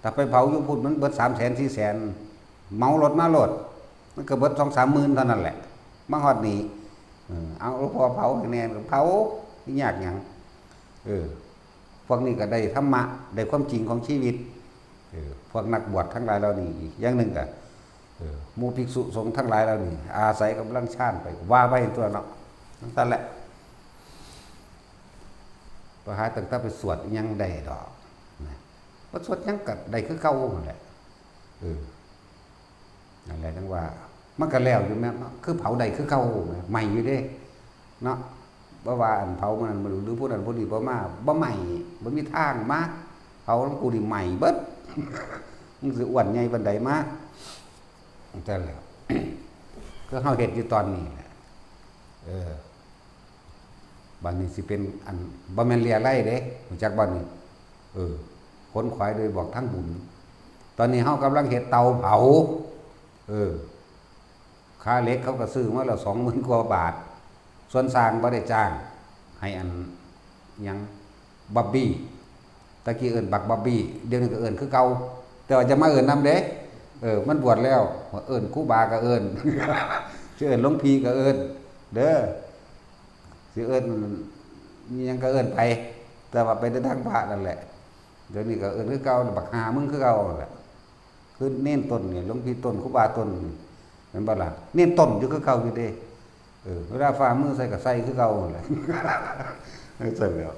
ถ้าไปเผาอยู่พุ้นมันเบิดสามแสนสี่แสน เหมารถมาโลด มันก็เบิดสองสามหมื่นเท่านั้นแหละ มาฮอดนี่ เออ เอาหลวงพ่อเผาให้แน่ ก็เผา สิยากหยัง เออ พวกนี้ก็ได้ธรรมะ ได้ความจริงของชีวิต เออ พวกนักบวชทั้งหลายเหล่านี้อีกอย่างหนึ่งก็ เออ หมู่ภิกษุสงฆ์ทั้งหลายเหล่านี้ อาศัยกำลังฌานไป ว่าไปตั๊วเนาะ จั่งซั้นแหละ บ่หาตั้งแต่ไปสวดอิหยังได้ดอก นะ บ่สวดหยังก็ได้คือเก่านั่นแหละ เออ นั่นแหละจั่งว่า มันก็แล้วอยู่แม่นเนาะ คือเผาได้คือเก่าแม่น ไหม้อยู่เด้ เนาะ บ่ว่าอันเผามันนั่น หรือผู้นั้นผู้นี้บ่มา บ่ไหม้ บ่มีทางมา เผาหลวงปู่นี่ไหม้เบิด มันสิอ้วนใหญ่ปานใดมา จั่งซั้นแหละ คือเฮาเฮ็ดอยู่ตอนนี้แหละ เออ บัดนี้สิเป็นอัน บ่แม่นเลียไล่เด้ รู้จักบ่นี่ เออ ขนขวายโดยบอกทางบุญ ตอนนี้เฮากำลังเฮ็ดเตาเผา เออ ค่าเหล็กเขาก็ซื้อมาแล้ว สองหมื่นกว่าบาท ส่วนช่างบ่ได้จ้าง ให้อัน หยัง บับบี้ ตะกี้เอิ้นบักบับบี้ เดี๋ยวนี้ก็เอิ้นคือเก่า แต่ว่าจะมาเอิ้นนำเด้ เออ มันบวชแล้ว เอิ้นครูบาก็เอิ้น สิเอิ้นหลวงพี่ก็เอิ้น เด้อ สิเอิ้นอิหยังก็เอิ้นไป แต่ว่าไปในทางพระนั่นแหละ เดี๋ยวนี้ก็เอิ้นคือเก่า บักห่ามึงคือเก่านั่นแหละ คือเณรต้นนี่ หลวงพี่ต้น ครูบาต้นนี่ แม่นบ่ล่ะ เณรต้นอยู่คือเก่าอยู่เด้ เออ เวลาฝ่ามือใส่ก็ใส่คือเก่านั่นแหละ จั่งซั้นแหล้ว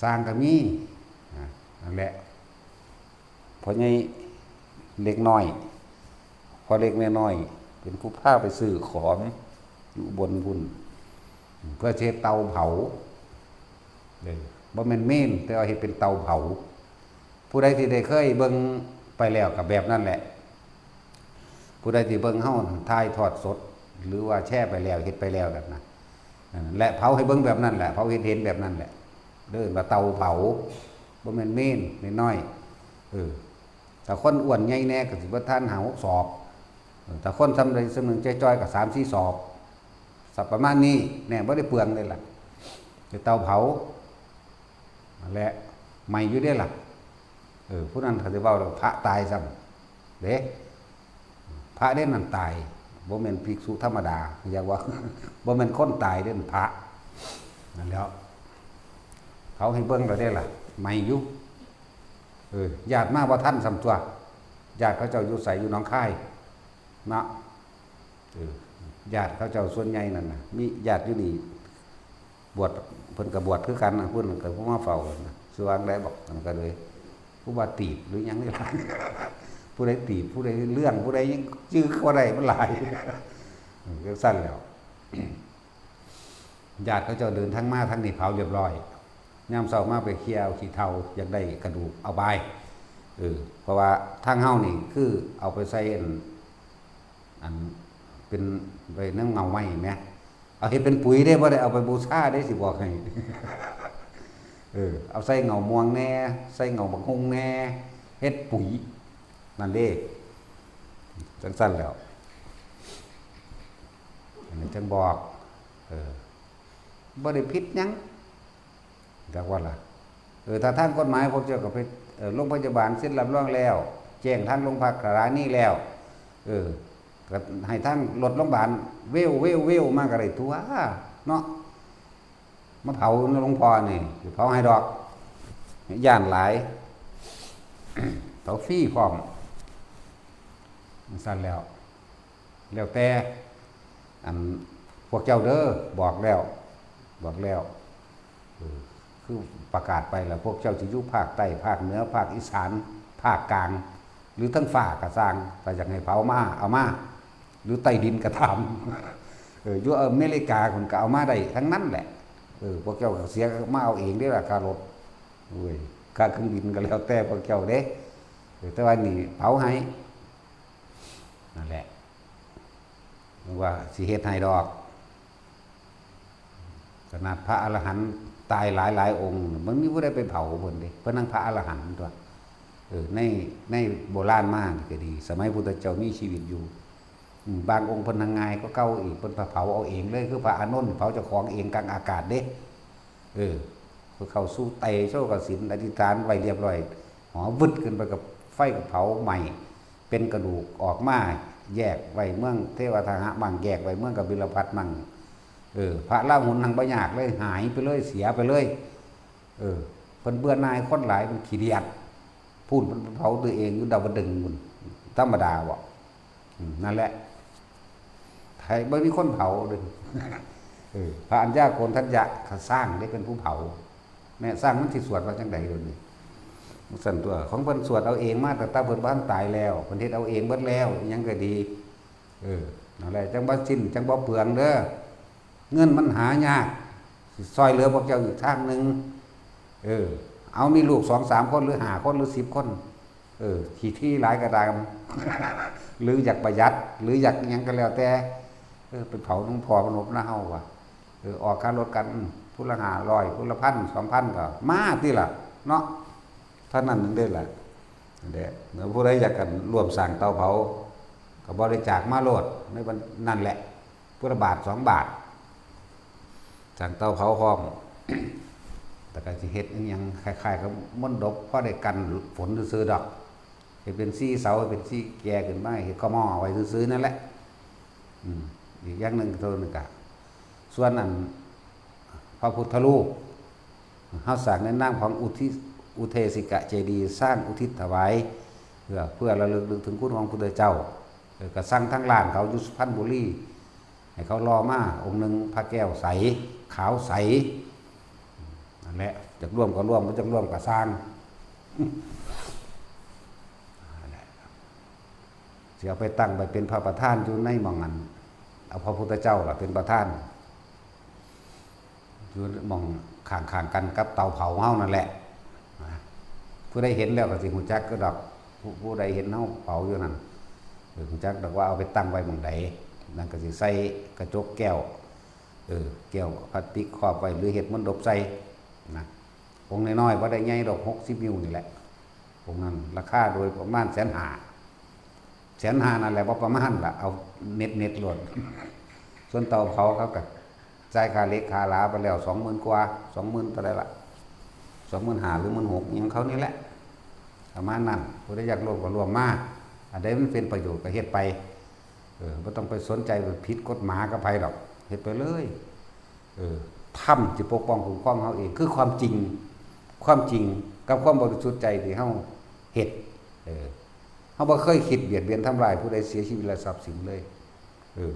ช่างก็มี อ่า นั่นแหละ พ่อใหญ่เล็กน้อย พ่อเล็กแม่น้อย เป็นผู้พาไปซื้อของอยู่อุบลพุ้น เพื่อสิเฮ็ดเตาเผา เออ บ่แม่นเมน แต่ว่าเฮ็ดเป็นเตาเผา ผู้ใดที่ได้เคยเบิ่งไปแล้วก็แบบนั้นแหละ ผู้ใดที่เบิ่งเฮาถ่ายทอดสด หรือว่าแชร์ไปแล้ว เฮ็ดไปแล้วแบบนั้น นั่นแหละ เผาให้เบิ่งแบบนั้นแหละ เผาเห็นๆแบบนั้นแหละ เอิ้นว่าเตาเผา บ่แม่นเมนน้อยๆ เออ ถ้าคนอ้วนใหญ่แน่ก็สิบ่ทันห้าหกศอก เออ ถ้าคนส่ำใดส่ำหนึ่งจ่อยๆก็สามสี่ศอก สักประมาณนี้ แน่ บ่ได้เปลืองเลยล่ะ แต่เตาเผา นั่นแหละ ไหม้อยู่เด้ล่ะ เออ ผู้นั้นเขาสิเว้าแล้วพระตายซ้ำเด้ พระเด้นั่นตาย บ่แม่นภิกษุธรรมดา อยากว่า บ่แม่นคนตายเด้ พระ นั่นแหล้ว เขาให้เบิ่งแล้วเด้ล่ะ ไหม้อยู่ เออ ญาติมาบ่ทันซ้ำตั๊ว ญาติเขาเจ้าอยู่ไส อยู่หนองคาย เนาะ เออ ญาติเขาเจ้าส่วนใหญ่นั่นน่ะ มีญาติอยู่นี่ บวช เพิ่นก็บวชคือกันน่ะ เพิ่นก็บ่มาเฝ้าน่ะ สิว่าจั่งใดบอก มันก็เลย ผู้ว่าตีบหรือหยังนี่ล่ะ ผู้ใดตีบ ผู้ใดเรื่อง ผู้ใดยังจื่อบ่ได้ มันหลาย เออ จั่งซั้นแหล้ว ญาติเขาเจ้าเดินทางมาทางนี้เผาเรียบร้อย ยามเช้ามาไปเคลียร์เอาขี้เถ้า อยากได้กระดูกเอาไป เออ เพราะว่าทางเฮานี่คือเอาไปใส่อัน อันเป็นไว้นำเงาไม้แหม เอาเฮ็ดเป็นปุ๋ยเด้ บ่ได้เอาไปบูชาเด้ สิบอกให้ เออ เอาใส่เงาม่วงแหน่ ใส่เงาบักฮุ่งแหน่ เฮ็ดปุ๋ย นั่นเด้ จั่งซั้นแหล้ว อันนี้จั่งบอก เออ บ่ได้ผิดหยัง จักว่าล่ะ เออ ถ้าทางกฎหมายพวกเจ้าก็ไป เอ่อ โรงพยาบาลเซ็นรับรองแล้ว แจ้งทางโรงพักสถานีแล้ว เออ ก็ให้ทางรถโรงพยาบาลเวว เวว เววมาก็ได้ตั๊ว เนาะ มาเผาหลวงพ่อนี่ สิเผาให้ดอก ย้านหลาย เผาฟรีพร้อม จั่งซั้นแหล้ว แล้วแต่ อันพวกเจ้าเด้อ บอกแล้ว บอกแล้ว เออ คือประกาศไปแล้ว พวกเจ้าสิอยู่ภาคใต้ ภาคเหนือ ภาคอีสาน ภาคกลาง หรือทางฟ้าก็ซ่าง ถ้าอยากให้เผามา เอามา หรือใต้ดินก็ตาม เออ อยู่อเมริกาพุ้นก็เอามาได้ทั้งนั้นแหละ เออ พวกเจ้าก็เสียมาเอาเองเด้ล่ะ ค่ารถ โอ้ย ค่าเครื่องบินก็แล้วแต่พวกเจ้าเด้ เออ แต่ว่านี่เผาให้ นั่นแหละ ว่าสิเฮ็ดให้ดอก ขนาดพระอรหันต์ตายหลายหลายองค์ มันมีผู้ใดไปเผาเพิ่นเด้ เพิ่นนั่งพระอรหันต์ตั๊ว เออ ใน ในโบราณมานี่ก็ดี สมัยพุทธเจ้ามีชีวิตอยู่ อืม บางองค์เพิ่นนั่งง่ายกว่าเก่าอีก เพิ่นเผาเอาเองเลย คือพระอานนท์เผาเจ้าของเองกลางอากาศเด้ เออ เพิ่นเข้าสู่ไตรโลกสิน อธิษฐานไว้เรียบร้อย หอวึดขึ้นไปกับไฟก็เผาไหม้ เป็นกระดูกออกมา แยกไว้เมืองเทวทหะมั่ง แยกไว้เมืองกบิลพัสดุ์มั่ง เออ พระราหุลนั่งบ่ยากเลย หายไปเลย เสียไปเลย เออ เพิ่นเบื่อหน่ายคนหลาย เพิ่นขี้เดียด พู้นเพิ่นเผาตัวเองอยู่ดาวดึงส์พู้น ธรรมดาบ่ อืม นั่นแหละ ไทยบ่มีคนเผาเด้ เออ พระอัญญาโกณฑัญญะเขาซ่างได้เป็นผู้เผา แม่ซ่างมันสิสวดว่าจั่งใด๋เดี๋ยวนี้ ซั่นตั๊ว ของเพิ่นสวดเอาเองมาตั้งแต่เพิ่นบ่ทันตายแล้ว เพิ่นเฮ็ดเอาเองเบิดแล้ว อิหยังก็ดี เออ นั่นแหละ จั่งบ่สิ้น จั่งบ่เปลืองเด้อ เงินมันหายาก สิซ่อยเหลือพวกเจ้าอีกทางหนึ่ง เออ เอามีลูกสองสามคน หรือห้าคน หรือสิบคน เออ ขี้ถี่หลายก็ตาม หรืออยากประหยัด หรืออยากหยังก็แล้วแต่ เออ ไปเผาหลวงพ่อพนมนะเฮาว่ะ เออ ออกค่ารถกัน อืม ผู้ละห้าร้อย ผู้ละพัน สองพัน ก็มาติล่ะ เนาะ เท่านั้นนั่นเด้ล่ะ นั่นแหละ เมื่อผู้ใดอยากกันร่วมสร้างเตาเผา ก็บริจาคมาโลด ในวันนั่นแหละ ผู้ละบาท สองบาท สร้างเตาเผาพร้อม แต่ก็สิเฮ็ดอิหยังคล้ายๆกับมนดบ พอได้กันฝนซื่อๆดอก เฮ็ดเป็นสี่เสา เป็นสี่แก่ขึ้นมา เฮ็ดข้าวหม้อไว้ซื่อๆนั่นแหละ อืม อีกอย่างหนึ่งเท่านั้นกะ ส่วนอัน พระพุทธรูป เฮาสร้างในนามของอุทิศ อุเทสิกะเจดีย์ สร้างอุทิศถวาย เพื่อ เพื่อระลึกนึกถึงคุณของพุทธเจ้า เออ ก็สั่งทางร้านเขาอยู่สุพรรณบุรี ให้เขาหล่อมาองค์หนึ่ง พระแก้วใส ขาวใส นั่นแหละ จักร่วมก็ร่วม บ่จักร่วมก็ซ่าง นั่นแหละ สิเอาไปตั้งไว้เป็นพระประธานอยู่ในหม่องอัน เอาพระพุทธเจ้าล่ะเป็นประธาน อยู่หม่องข้างๆกันกับเตาเผาเฮานั่นแหละ นะ ผู้ใดเห็นแล้วก็สิฮู้จักคือดอก ผู้ ผู้ใดเห็นเฮาเผาอยู่นั่น เออ ฮู้จักดอกว่าเอาไปตั้งไว้หม่องใด นั่นก็สิใส่กระจกแก้ว เออ แก้วพลาสติกครอบไว้ หรือเฮ็ดมนดบใส่ นะ องค์น้อยๆ บ่ได้ใหญ่ดอก หกสิบ นิ้วนี่แหละ องค์นั้นราคาโดยประมาณแสนห้า แสนห้านั่นแหละ บ่ประมาณล่ะ เอาเน็ตๆโลด ส่วนเตาเผาเขาก็จ่ายค่าเหล็กค่าหลาไปแล้ว สองหมื่นกว่า สองหมื่นเท่าใดล่ะ สองหมื่นห้า หรือ หมื่นหก อิหยังเขานี่แหละ ประมาณนั้น ผู้ใดอยากร่วมก็ร่วมมา อันใดมันเป็นประโยชน์ก็เฮ็ดไป เออ บ่ต้องไปสนใจว่าผิดกฎหมายกับไผดอก เฮ็ดไปเลย เออ ธรรมสิปกป้องคุ้มครองเฮาเอง คือความจริง ความจริงกับความบริสุทธิ์ใจที่เฮาเฮ็ด เออ เฮาบ่เคยคิดเบียดเบียนทำลายผู้ใดเสียชีวิตและทรัพย์สินเลย เออ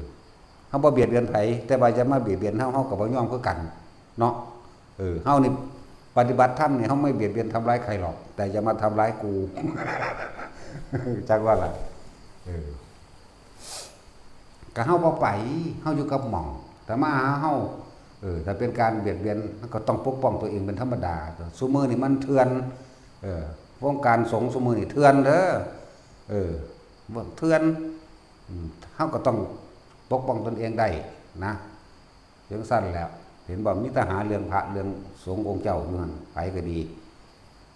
เฮาบ่เบียดเบียนไผ แต่ว่าอย่ามาเบียดเบียนเฮา เฮาก็บ่ยอมคือกัน เนาะ เออ เฮานี่ปฏิบัติธรรมนี่ เฮาไม่เบียดเบียนทำร้ายใครหรอก แต่อย่ามาทำร้ายกู จักว่าล่ะ เออ ก็เฮาบ่ไป เฮาอยู่กับหม่อง แต่มาหาเฮา เออ ถ้าเป็นการเบียดเบียน มันก็ต้องปกป้องตัวเองเป็นธรรมดา ซุมื้อนี่มันเถื่อน เออ วงการสงฆ์ซุมื้อนี่เถื่อนเด้อ เออ เถื่อน อืม เฮาก็ต้องปกป้องตนเองได้นะ จั่งซั้นแหละ เห็นบ่ มีแต่หาเรื่องพระเรื่องสงฆ์องค์เจ้าอยู่หั่น ไผก็ดี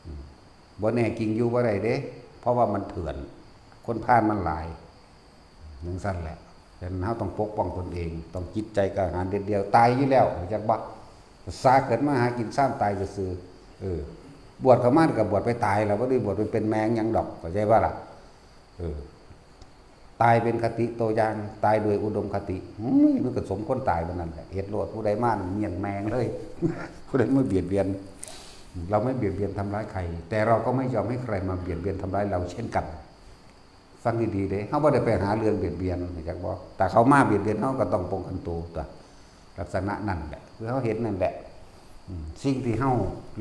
อืม บ่แน่จริงอยู่บ่ได้เด้ เพราะว่ามันเถื่อน คนพาลมันหลาย จั่งซั้นแหละ ฉะนั้นเฮาต้องปกป้องตนเอง ต้องจิตใจกล้าหาญเด็ดเดี่ยว ตายอยู่แล้ว รู้จักบ่ สาเกิดมาหากิน ซ้ำตายซื่อๆ เออ บวชเข้ามาก็บวชไปตายแล้ว บ่ได้บวชไปเป็นแมงหยังดอก เข้าใจบ่ล่ะ เออ ตายเป็นคติตัวอย่าง ตายด้วยอุดมคติ อุ้ย มันก็สมควรตายปานนั้นแหละ เฮ็ดโลด ผู้ใดมานี่เมี้ยนแมงเลย ผู้ใดมาเบียดเบียน เราไม่เบียดเบียนทำร้ายใคร แต่เราก็ไม่ยอมให้ใครมาเบียดเบียนทำร้ายเราเช่นกัน ฟังดีๆเด้ เฮาบ่ได้ไปหาเรื่องเบียดเบียน รู้จักบ่ แต่เขามาเบียดเบียน เฮาก็ต้องป้องกันตัวตั๊ว ลักษณะนั่นแหละ คือเฮาเห็นนั่นแหละ อืม สิ่งที่เฮา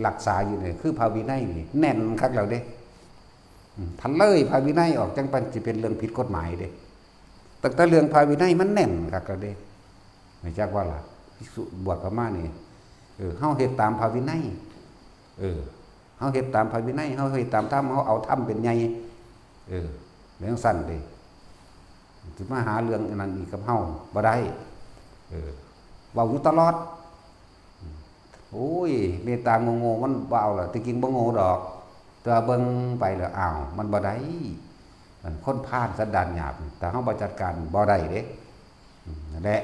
รักษาอยู่นี่ คือพระวินัยนี่ แน่นคักแล้วเด้ อืม ถ้าเลยพระวินัยออก จั่งปานสิเป็นเรื่องผิดกฎหมายเด้ ตั้งแต่เรื่องพระวินัยมันแน่นคักแล้วเด้ รู้จักบ่ล่ะ ภิกษุบวชเข้ามานี่ เออ เฮาเฮ็ดตามพระวินัย เออ เฮาเฮ็ดตามพระวินัย เฮาเฮ็ดตามธรรม เฮาเอาธรรมเป็นใหญ่ เออ จั่งซั้นเด้ สิมาหาเรื่องอันนั้นอีกกับเฮาบ่ได้ เออ เว้าอยู่ตลอด โอ้ย เมตตาโง่ๆ มันบ่เอาล่ะ ที่จริงบ่โง่ดอก แต่ว่าเบิ่งไปแล้ว อ้าว มันบ่ได้ มันคนพาลสันดานหยาบ ถ้าเฮาบ่จัดการบ่ได้เด้ อืม นั่นแหละ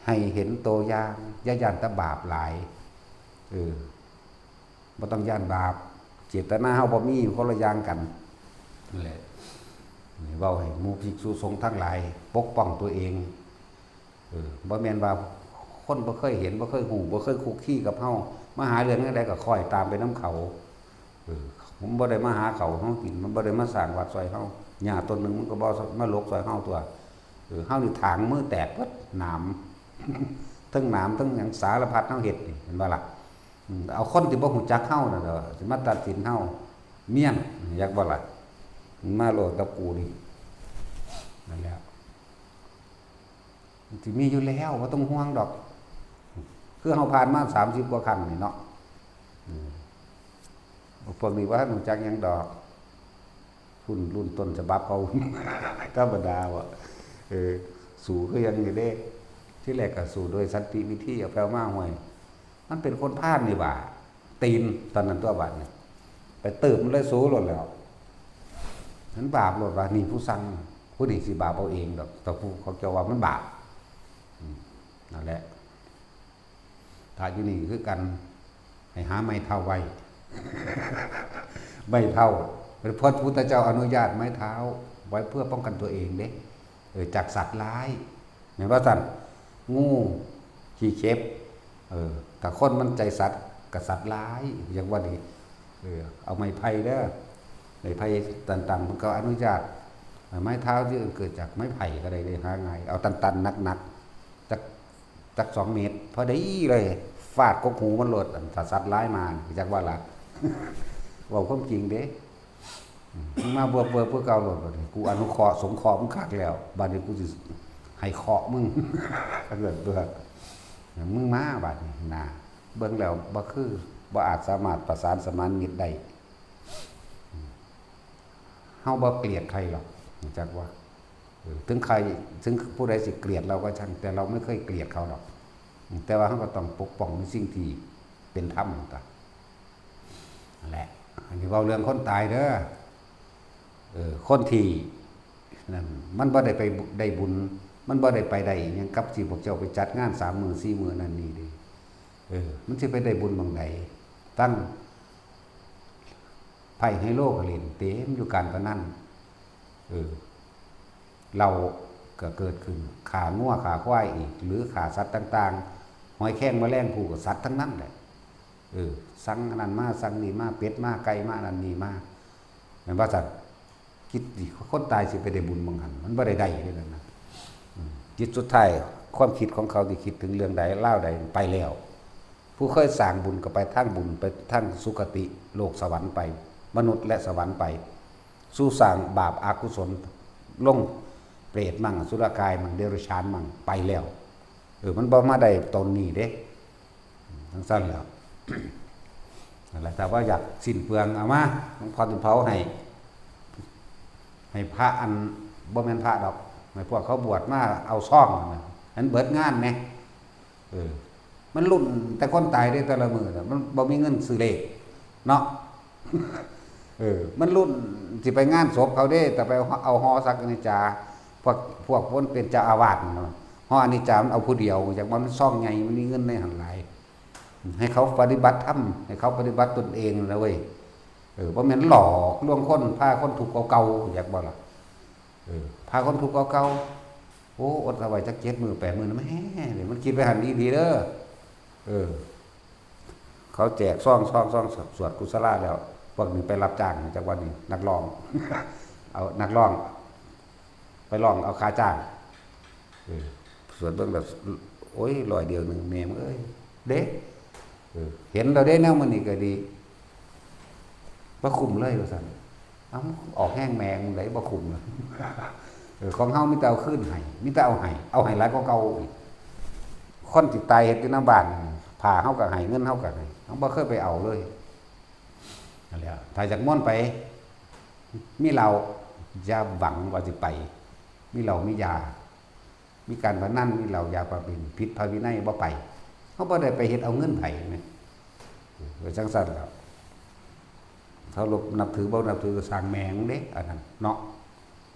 ให้เห็นตัวอย่าง อย่าย้านแต่บาปหลาย เออ บ่ต้องย้านบาป เจตนาเฮาบ่มี คนละอย่างกัน นั่นแหละ นี่เว้าให้หมู่ภิกษุสงฆ์ทั้งหลาย ปกป้องตัวเอง เออ บ่แม่นว่าคนบ่เคยเห็น บ่เคยฮู้ บ่เคยคุกคีกับเฮา มาหาเรื่องแนวใดก็คอยตามไปนำเขา เออ ผมบ่ได้มาหาข้าวเฮากิน มันบ่ได้มาสร้างวัดซอยเฮา หญ้าต้นหนึ่งมันก็บ่มาหลกซอยเฮาตั๊ว เออ เฮานี่ถางมือแตกเบิด หนาม ทั้งหนาม ทั้งหยังสารพัดเฮาเฮ็ดนี่ เห็นบ่ล่ะ อืม เอาคนที่บ่ฮู้จักเฮานั่นแหละ สิมาตัดสินเฮา เมี้ยน อยากบ่ล่ะ มาโลดกับกูนี่ นั่นแหละ มันสิมีอยู่แล้ว บ่ต้องห่วงดอก คือเฮาผ่านมาสามสิบกว่าครั้งนี่เนาะ อืม โอ พวกนี้ว่ารู้จักหยังดอก รุ่น รุ่นต้นฉบับเขา ธรรมดาว่ะ เออ สู้คือหยังนี่เด้ ที่แรกก็สู้โดยสันติวิธี เอาแปลมาห้วย มันเป็นคนพาลนี่หว่า ตีนตอนนั้นตัวบาดนี่ ไปเติบมันเลยสู้โลดแล้ว มันบาปโลดว่า นี่ผู้สั่ง ผู้นี้สิบาปเอาเองดอก แต่ผู้เขาเจ้าว่ามันบาป อืม นั่นแหละ ถ้าอยู่นี่คือกัน ให้หาไม้เท้าไว้ ไม้เท้า พระพุทธเจ้าอนุญาตไม้เท้า ไว้เพื่อป้องกันตัวเองเด้ เออ จากสัตว์ร้าย แม่นบ่ซั่น งู ขี้เข็บ เออ ถ้าคนมันใจสัตว์ ก็สัตว์ร้าย อย่างว่านี่ เออ เอาไม้ไผ่เด้อ ไม้ไผ่ต่างๆ มันก็อนุญาต ไม้เท้าที่เกิดจากไม้ไผ่ก็ได้เลย หาง่าย เอาตันๆ หนักๆ จัก จักสองเมตร พอดีเลย ฟาดกกหูมันโลด อันถ้าสัตว์ร้ายมา จักว่าละ เว้าความจริงเด้ มึงมาเบิกเบิกเพื่อเก่าโลด บัดนี้ กูอนุเคราะห์สงเคราะห์มึงคักแล้ว บัดนี้กูสิให้เคราะห์มึง ถ้าเกิดเบิก มึงมาบัดนี้นะ เบิ่งแล้วบ่คือ บ่อาจสามารถประสานสมานมิตรได้ เฮาบ่เกลียดใครหรอก รู้จักว่า เออ ถึงใคร ถึงผู้ใดสิเกลียดเราก็ช่าง แต่เราไม่เคยเกลียดเขาหรอก แต่ว่าเราก็ต้องปกป้องในสิ่งที่เป็นธรรมต่าง นั่นแหละ อันนี้เว้าเรื่องคนตายเด้อ เออ คนที่นั่น มันบ่ได้ไปได้บุญ มันบ่ได้ไปได้หยังกับที่พวกเจ้าไปจัดงานสามมื้อสี่มื้อนั่นนี่เด้ เออ มันสิไปได้บุญหม่องใด ตั้งไพ่ไฮโลก็เล่นเต็มอยู่ การพนัน เออ เหล้าก็เกิดขึ้น ฆ่างัวฆ่าควายอีก หรือฆ่าสัตว์ต่างๆ หอยแครงแมลงภู่ก็สัตว์ทั้งนั้นแหละ เออ สั่งอันนั้นมา สั่งนี่มา เป็ดมา ไก่มา นั่นนี่มา แม่นบ่ซั่น คิดดิ คนตายสิไปได้บุญหม่องหั่น มันบ่ได้ได้เด้นั่นนะ อืม จิตสุดท้าย ความคิดของเขาที่คิดถึงเรื่องใดราวใดไปแล้ว ผู้เคยสร้างบุญก็ไปทางบุญ ไปทางสุคติ โลกสวรรค์ไป มนุษย์และสวรรค์ไป ผู้สร้างบาปอกุศล ลงเปรตมั่ง อสุรกายมั่ง เดรัจฉานมั่ง ไปแล้ว เออ มันบ่มาได้ตนนี้เด้ จั่งซั่นแหล้ว นั่นแหละ ถ้าว่าอยากสิ้นเปลือง เอามา หลวงพ่อสิเผาให้ ให้พระอัน บ่แม่นพระดอก ให้พวกเขาบวชมาเอาซองนั่นน่ะ อันเบิดงานแหม เออ มันลุ้นแต่คนตายเด้ แต่ละมื้อน่ะ มันบ่มีเงินซื้อเลข เนาะ เออ มันลุ้นสิไปงานศพเขาเด้ แต่ไปเอาหอสักอนิจจา พวก พวกคนเป็นเจ้าอาวาสน่ะ หออนิจจามันเอาผู้เดียว อยากว่ามันซองใหญ่ มันมีเงินในหั่นหลาย ให้เขาปฏิบัติธรรม ให้เขาปฏิบัติตนเองนะเว้ย เออ บ่แม่นหลอกลวงคน พาคนทุกข์เก่าๆ อยากบ่ล่ะ เออ พาคนทุกข์เก่าๆ โอ้ อดเอาไว้จักเจ็ดมื้อแปดมื้อนะแหม นี่มันคิดไปหั่นอีหลีเด้อ เออ เขาแจกซอง ซอง ซอง สวดกุศลาแล้ว พวกนี้ไปรับจ้างจักวันนี้ นักร้อง เอานักร้อง ไปร้องเอาค่าจ้าง เออ สวดเบิ่งแล้ว โอ้ย ร้อยเดียวหนึ่ง แม่มึงเอ้ย เด้ เออ เห็นแล้วเด้ แนวมื้อนี้ก็ดี บ่คุ้มเลยว่าซั่น เอ้า ออกแฮงแม่มึงได๋ บ่คุ้มเลย เออ ของเฮามีแต่เอาคืนให้ มีแต่เอาให้ เอาให้หลายกว่าเก่าอีก คนสิตายเฮ็ดอยู่นำบ้าน ผ้าเฮาก็ให้ เงินเฮาก็ให้ เฮาบ่เคยไปเอาเลย นั่นแหละ ถ้าอยากม่วนไป มีเหล้า อย่าหวังว่าสิไป มีเหล้า มียา มีการพนัน มีเหล้า ยาปาปิน ผิดพระวินัย บ่ไป เฮาบ่ได้ไปเฮ็ดเอาเงินไผแหม เออ จั่งซั่นล่ะ เคารพนับถือบ่นับถือก็ซ่างแม่งเด้ อันนั้นเนาะ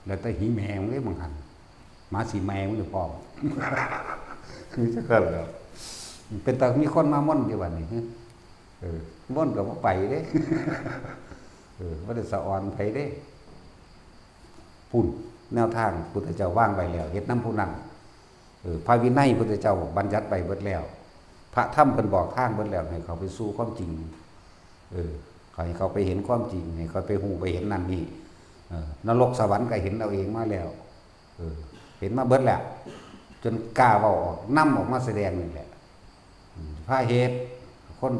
แล้วแต่หีแม่งเด้ บางหั่น หมาสิแม่งอยู่พร้อม คือจั่งซั่นล่ะ เป็นตามีคนมาม่วนอยู่บัดนี้ เออ ม่วนก็บ่ไปเด้ เออ บ่ได้สะออนไผเด้ พุ้น แนวทางพุทธเจ้าวางไว้แล้ว เฮ็ดนำผู้นั้น เออ พระวินัยพุทธเจ้าบัญญัติไว้เบิดแล้ว พระธรรมเพิ่นบอกทางเบิดแล้ว ให้เขาไปสู่ความจริง เออ ให้เขาไปเห็นความจริง ให้เขาไปฮู้ไปเห็นนั่นนี่ เออ นรกสวรรค์ก็เห็นเอาเองมาแล้ว เออ เห็นมาเบิดแล้ว จนกล้าเว้าออก นำออกมาแสดงนี่แหละ อืม พระเหตุ คน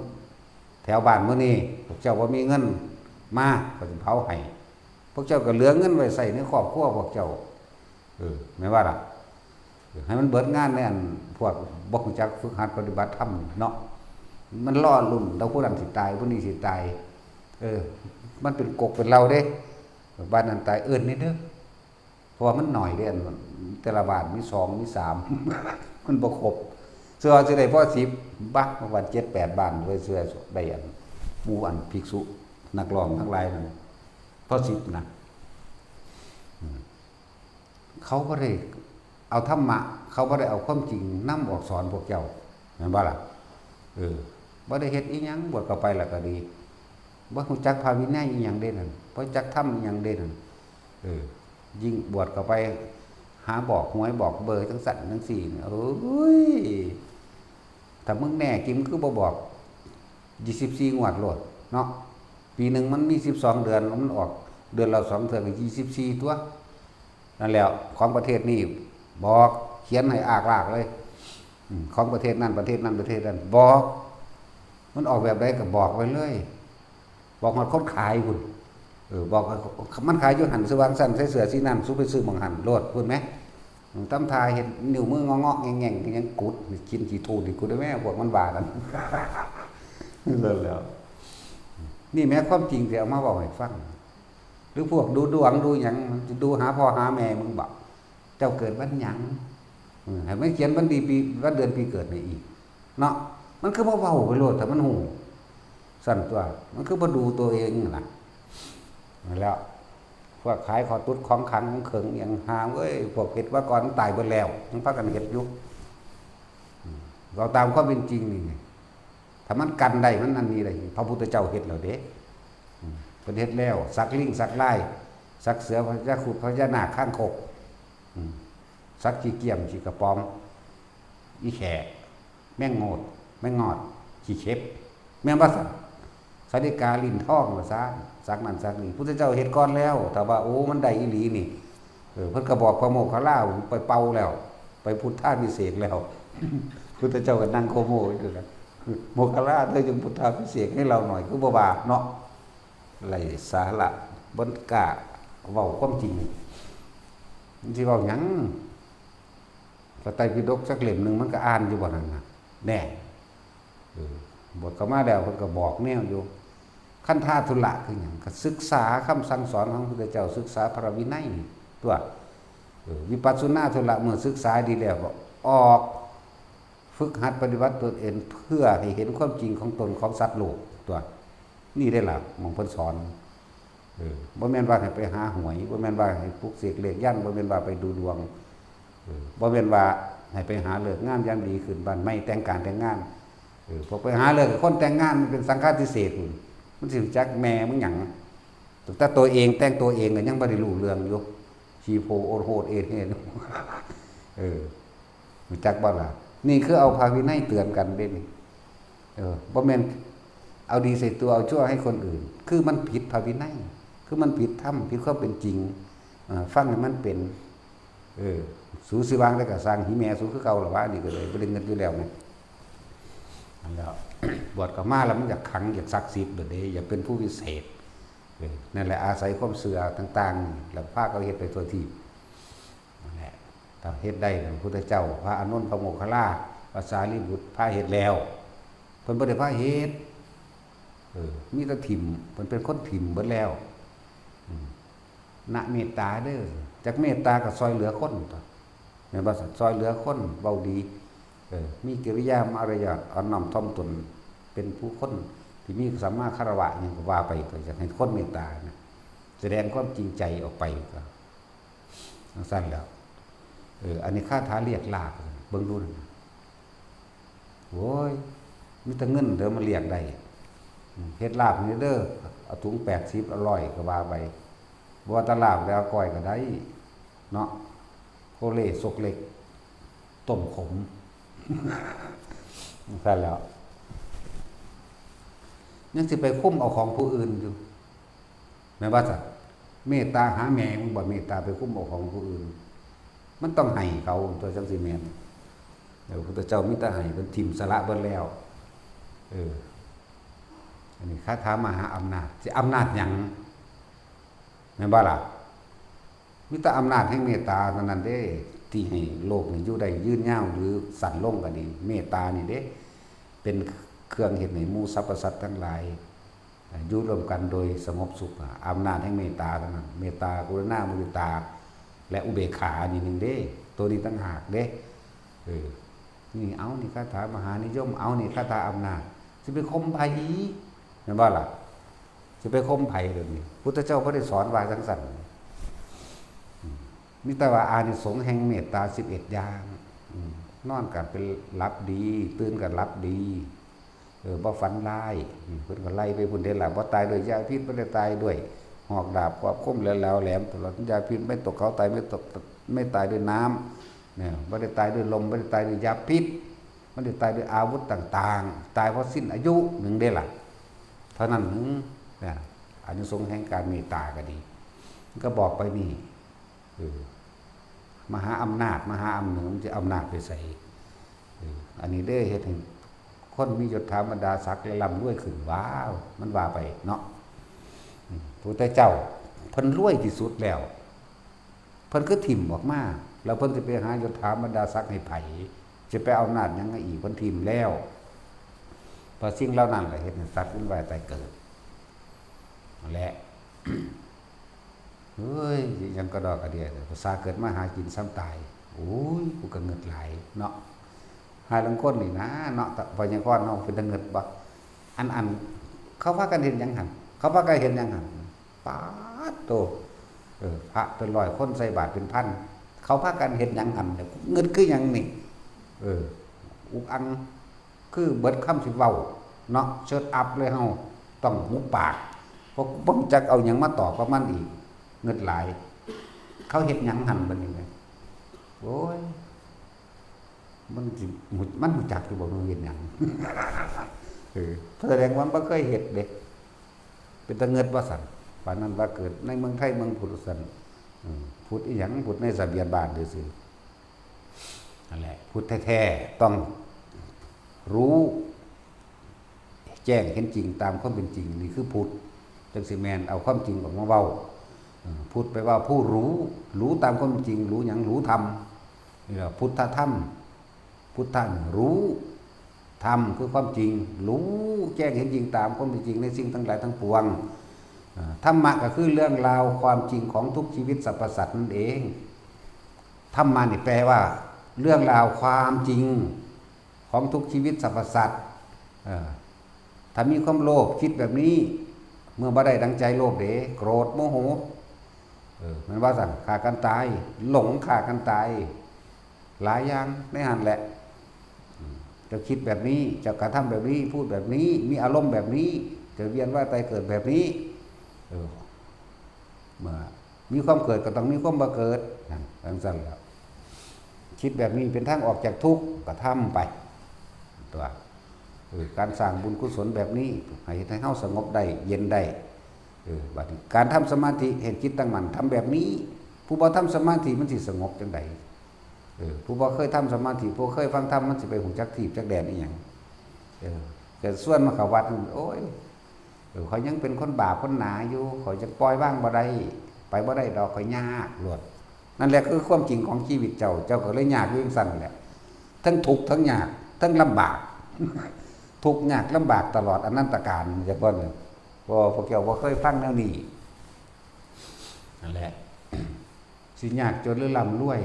แถวบ้านมื้อนี้ พวกเจ้าบ่มีเงินมา ก็สิเผาให้ พวกเจ้าก็เหลือเงินไว้ใช้ในครอบครัวพวกเจ้า เออ แม่นว่าล่ะ ให้มันเบิดงานในอันพวกบ่รู้จักฝึกหัดปฏิบัติธรรมเนาะ มันรอลุ้นแต่ผู้นั้นสิตาย ผู้นี้สิตาย เออ มันเป็นกกเป็นเหล่าเด้ บ้านนั้นตายเอิ้นนี่เด้อ เพราะว่ามันหน่อยเด้ อันแต่ละบ้านมีสองมีสาม มันบ่ครบ เสื้อสิได้พอสิบ บ้า วันเจ็ดแปดบ้านเลย เสื้อได้อัน หมู่อันภิกษุนักร้องทั้งหลายนั่น พอสิบนะ อืม เขาบ่ได้เอาธรรมะ เขาบ่ได้เอาความจริงนำออกสอนพวกเจ้า แม่นบ่ล่ะ เออ บ่ได้เฮ็ดอีหยัง บวชเข้าไปแล้วก็ดี บ่ฮู้จักพระวินัยอีหยังเด้นั่น บ่จักธรรมอีหยังเด้นั่น เออ ยิ่งบวชเข้าไป หาบอกหวยบอกเบอร์จังซั่นจังซี่นี่ โอ้ย ถ้ามึงแน่จริง มึงคือบ่บอก ยี่สิบสี่งวดโลดเนาะ ปีหนึ่งมันมีสิบสองเดือน มันออกเดือนละสองเทื่อก็ยี่สิบสี่ตั๊ว นั่นแหละ ของประเทศนี้บอก เขียนให้อากลากเลย อืม ของประเทศนั้น ประเทศนั้น ประเทศนั้น บอก มันออกแบบใดก็บอกไปเลย บอกฮอดคนขายพุ้น เออ บอกว่ามันขายอยู่หั่น ซื้อวางซั่น ใส่เสื้อสีนั้น สู้ไปซื้อหม่องหั่นโลดพุ้นแหม ตำท่าเฮ็ดนิ้วมืองอๆแง่งๆ ยังกุด กินขี้ทูดนี่กุดได้แม่ พวกมันว่านั่น นั่นแหล้ว นี่แหมความจริงที่เอามาเว้าให้ฟัง หรือพวกดูดวงดูหยัง มันจะดูหาพ่อหาแม่มึงบ่ เจ้าเกิดวันหยัง อืม ให้มันเขียนวันดีปี วันเดือนปีเกิดให้อีก เนาะ มันคือบ่เว้าไปโลด ถ้ามันฮู้ ซั่นตั๊ว มันคือบ่ดูตัวเองนั่นล่ะ นั่นแหล้ว พวกขายของตุ๊ดของขลังของเขิงอิหยัง หาเอ้ย พวกเฮ็ดมาก่อนตายเบิดแล้ว ยังพากันเฮ็ดอยู่ อืม เว้าตามความเป็นจริงนี่ ถ้ามันกันได้ มันอันนี้ได้ พระพุทธเจ้าเฮ็ดแล้วเด้ อืม เพิ่นเฮ็ดแล้ว สักลิงสักลาย สักเสือ พญาครุฑ พญานาค คางคก อืม สักขี้เกียม ขี้กระป๋อม อีแข่ แมงโงด แมงงอด ขี้เข็บ แม่นบ่ซั่น สาลิกา ลิ้นทอง ว่าซะ สักนั่นสักนี่ พุทธเจ้าเฮ็ดก่อนแล้ว ถ้าว่า โอ้ มันได้อีหลีนี่ เออ เพิ่นก็บอกพระโมคคัลลาไปเป่าแล้ว ไปพุทธาภิเษกแล้ว พุทธเจ้าก็นั่งโคโมอยู่แล้ว โมคคัลลาเธอยังพุทธาภิเษกให้เราหน่อย คือบ่ว่าเนาะ ไร้สาระ บ่กล้าเว้าความจริง มันสิเว้าหยัง พระไตรปิฎกสักเล่มหนึ่งมันก็อ่านอยู่บ่นั่นน่ะ แน่ เออ บวชเข้ามาแล้วเพิ่นก็บอกแนวอยู่ คันธาธุระคือหยัง ก็ศึกษาคำสั่งสอนของพระพุทธเจ้า ศึกษาพระวินัยตั๊ว เออ วิปัสสนาธุระ เมื่อศึกษาดีแล้วก็ออก ฝึกหัดปฏิบัติตนเองเพื่อให้เห็นความจริงของตนของสัตว์โลกตั๊ว นี่ได้ล่ะหม่องเพิ่นสอน เออ บ่แม่นว่าให้ไปหาหวย บ่แม่นว่าให้ปลุกเสกเลขยันต์ บ่แม่นว่าไปดูดวง เออ บ่แม่นว่าให้ไปหาฤกษ์งามยามดีขึ้นบ้านใหม่แต่งการแต่งงาน เออ พวกไปหาฤกษ์คนแต่งงานมันเป็นสังฆาทิเศษพุ้น มันสิรู้จักแม่มึงหยัง ตั้งแต่ตัวเองแต่งตัวเองก็ยังบ่ได้รู้เรื่องอยู่ ขี้โพโอดโหดเอดเฮด เออ รู้จักบ่ล่ะ นี่คือเอาพระวินัยเตือนกันเด้นี่ เออ บ่แม่นเอาดีใส่ตัว เอาชั่วให้คนอื่น คือมันผิดพระวินัย คือมันผิดธรรม ผิดความเป็นจริง เอ่อ ฟังให้มันเป็น เออ สูสิวางได้ก็สร้าง หีแม่สูคือเก่าล่ะวะ นี่ก็เลยบ่ได้เงินอยู่แล้วไง นั่นแหล้ว บวชเข้ามาแล้วมันอยากขลัง อยากศักดิ์สิทธิ์เด้ อยากเป็นผู้วิเศษ เออ นั่นแหละ อาศัยความเชื่อต่างๆ แล้วพาเขาเฮ็ดไปทั่วทีป นั่นแหละ ถ้าเฮ็ดได้นะ พระพุทธเจ้า พระอานนท์ พระโมคคัลลา พระสารีบุตร พาเฮ็ดแล้ว เพิ่นบ่ได้พาเฮ็ด เออ มีแต่ถิ่ม เพิ่นเป็นคนถิ่มเบิดแล้ว อืม นะเมตตาเด้อ จักเมตตาก็ซอยเหลือคนตั๊ว แม่นบ่ซั่น ซอยเหลือคน เว้าดี เออ มีกิริยามารยาท อ่อนน้อมถ่อมตน เป็นผู้คนที่มีสัมมาคารวะหยังก็ว่าไป ก็อยากให้คนเมตตานะ แสดงความจริงใจออกไปก็ จั่งซั่นแหล้ว เออ อันนี้คาถาเรียกลาภ เบิ่งดูนั่นน่ะ โอ้ย มีแต่เงินเด้อมาเรียกได้ อืม เฮ็ดลาภนี่เด้อ เอาถุงแปดสิบ เอาร้อย ก็ว่าไป บ่ว่าแต่ลาภแล้วก้อยก็ได้ เนาะ โคเล่ ซกเล็ก ต้มขม จั่งซั่นแหล้ว ยังสิไปคุมเอาของผู้อื่นอยู่ แม่นบ่ซั่น เมตตาหาแม่มึงบ่ เมตตาไปคุมเอาของผู้อื่น มันต้องให้เขาตั๊ว จั่งสิแม่น เออ พระพุทธเจ้ามีแต่ให้ เพิ่นถิ่มสละเบิดแล้ว เออ อันนี้คาถามหาอำนาจ สิอำนาจหยัง แม่นบ่ล่ะ มีแต่อำนาจแห่งเมตตาเท่านั้นเด้ ที่ให้โลกนี่อยู่ได้ยืนยาวหรือสั้นลงก็ดี เมตตานี่เด้ เป็นเครื่องเฮ็ดให้หมู่สรรพสัตว์ทั้งหลาย อยู่ร่วมกันโดยสงบสุขอะ อำนาจแห่งเมตตาเท่านั้น เมตตา กรุณา มุทิตา และอุเบกขานี่หนึ่งเด้ ตัวนี้ต่างหากเด้ เออ นี่เอานี่คาถามหานิยม เอานี่คาถาอำนาจ สิไปข่มไผ แม่นบ่ล่ะ สิไปข่มไผเดี๋ยวนี้ พุทธเจ้าบ่ได้สอนว่าจังซั่น อืม มีแต่ว่าอานิสงส์แห่งเมตตาสิบเอ็ดอย่าง อืม นอนก็เป็นหลับดี ตื่นก็หลับดี เออ บ่ฝันร้าย อืม เพิ่นก็ไล่ไปพุ่นเด้ล่ะ บ่ตายด้วยยาพิษ บ่ได้ตายด้วยหอกดาบขวากคมและแหลมแหลม ตลอดยาพิษ ไม่ตกเขาตาย ไม่ตก ไม่ตายด้วยน้ำ เนี่ย บ่ได้ตายด้วยลม บ่ได้ตายด้วยยาพิษ มันได้ตายด้วยอาวุธต่างๆ ตายเพราะสิ้นอายุหนึ่งเด้ล่ะ เท่านั้นหนึ่ง เนี่ย อานิสงส์แห่งการเมตตาก็ดี มันก็บอกไปนี่ เออ มหาอำนาจ มหาอำเหนือ มันจะอำนาจไปใส่ เออ อันนี้ได้เฮ็ดให้คนมียศถาบรรดาศักดิ์และร่ำรวยขึ้น ว้าว มันว่าไปเนาะ อืม พระพุทธเจ้า เพิ่นรวยที่สุดแล้ว เพิ่นคือถิ่มออกมา แล้วเพิ่นสิไปหายศถาบรรดาศักดิ์ให้ไผ สิไปเอาอำนาจหยังมาอีก เพิ่นถิ่มแล้ว เพราะสิ่งเหล่านั้นแหละเฮ็ดให้สัตว์เวียนว่ายตายเกิด และ เฮ้ย ยังกระดอกกระเดีย ภาษาเกิดมาหากินซ้ำตาย โอ้ย กูก็เงิดหลายเนาะ หาลางคนนี่นะเนาะ แต่พญากรเฮาเป็นตาเงิดบ่ อัน อัน เขาพากันเฮ็ดหยังหั่น เขาพากันเฮ็ดหยังหั่น ป๊าดโต เออ พระเป็นร้อยคนใส่บาตรเป็นพัน เขาพากันเฮ็ดหยังหั่นเนี่ย เงิดคือหยังนี่ เออ อุกอัง คือเบิดคำสิเว้าเนาะ เชิดอัพเลยเฮา ต้องหุบปาก เพราะบ่รู้จักเอาหยังมาตอบกับมันอีก เงิดหลาย เขาเฮ็ดหยังหั่นบัดนี้แหม โอ้ย มันสิ มันรู้จักอยู่บ่ มันเฮ็ดหยัง เออ แสดงว่ามันบ่เคยเฮ็ดเด้ เป็นตาเงิดว่าซั่น ปานนั้นว่าเกิดในเมืองไทยเมืองพุทธว่าซั่น อืม พุทธอีหยัง พุทธในทะเบียนบ้านซื่อๆ นั่นแหละ พุทธแท้ๆ ต้องรู้ แจ้งเห็นจริงตามความเป็นจริง นี่คือพุทธ จังสิแม่น เอาความจริงออกมาเว้า เออ พุทธแปลว่าผู้รู้ รู้ตามความจริง รู้หยัง รู้ธรรม นี่แหละพุทธธรรม พุทธะนี่รู้ ธรรมคือความจริง รู้แจ้งเห็นจริงตามความเป็นจริงในสิ่งทั้งหลายทั้งปวง เอ่อ ธรรมะก็คือเรื่องราวความจริงของทุกชีวิตสรรพสัตว์นั่นเอง ธรรมะนี่แปลว่า เรื่องราวความจริงของทุกชีวิตสรรพสัตว์ เอ่อ ถ้ามีความโลภคิดแบบนี้ เมื่อบ่ได้ดังใจโลภเด้ โกรธโมโห เออ แม่นว่าซั่น ฆ่ากันตาย หลงฆ่ากันตาย หลายอย่างในหั่นแหละ อืม เจ้าคิดแบบนี้ เจ้ากระทำแบบนี้ พูดแบบนี้ มีอารมณ์แบบนี้ เจ้าเวียนว่ายตายเกิดแบบนี้ เออ เมื่อมีความเกิดก็ต้องมีความบ่เกิด นั่น จังซั่นแหละ คิดแบบนี้เป็นทางออกจากทุกข์ ก็ทำไป ตัว เออ การสร้างบุญกุศลแบบนี้ ให้เฮ็ดให้เฮาสงบได้ เย็นได้ เออ บัดนี้การทำสมาธิให้จิตตั้งมั่น ทำแบบนี้ ผู้บ่ทำสมาธิมันสิสงบจังใด เออ ผู้บ่เคยทำสมาธิ ผู้เคยฟังธรรม มันสิไปฮู้จักทีปจักแดนอีหยัง เออ แต่ส่วนมาเข้าวัดนี่ โอ้ย เออ ข้อยยังเป็นคนบาปคนหนาอยู่ ข้อยยังปล่อยวางบ่ได้ ไปบ่ได้ดอก ข้อยยากโลด นั่นแหละคือความจริงของชีวิตเจ้า เจ้าก็เลยยากอยู่จังซั่นแหละ ทั้งทุกข์ทั้งยาก ทั้งลำบาก ทุกข์ยากลำบากตลอดอนันตกาล จักว่าเนี่ย บ่ พวกเจ้าบ่เคยฟังแนวนี้ นั่นแหละ สิยากจนหรือร่ำรวย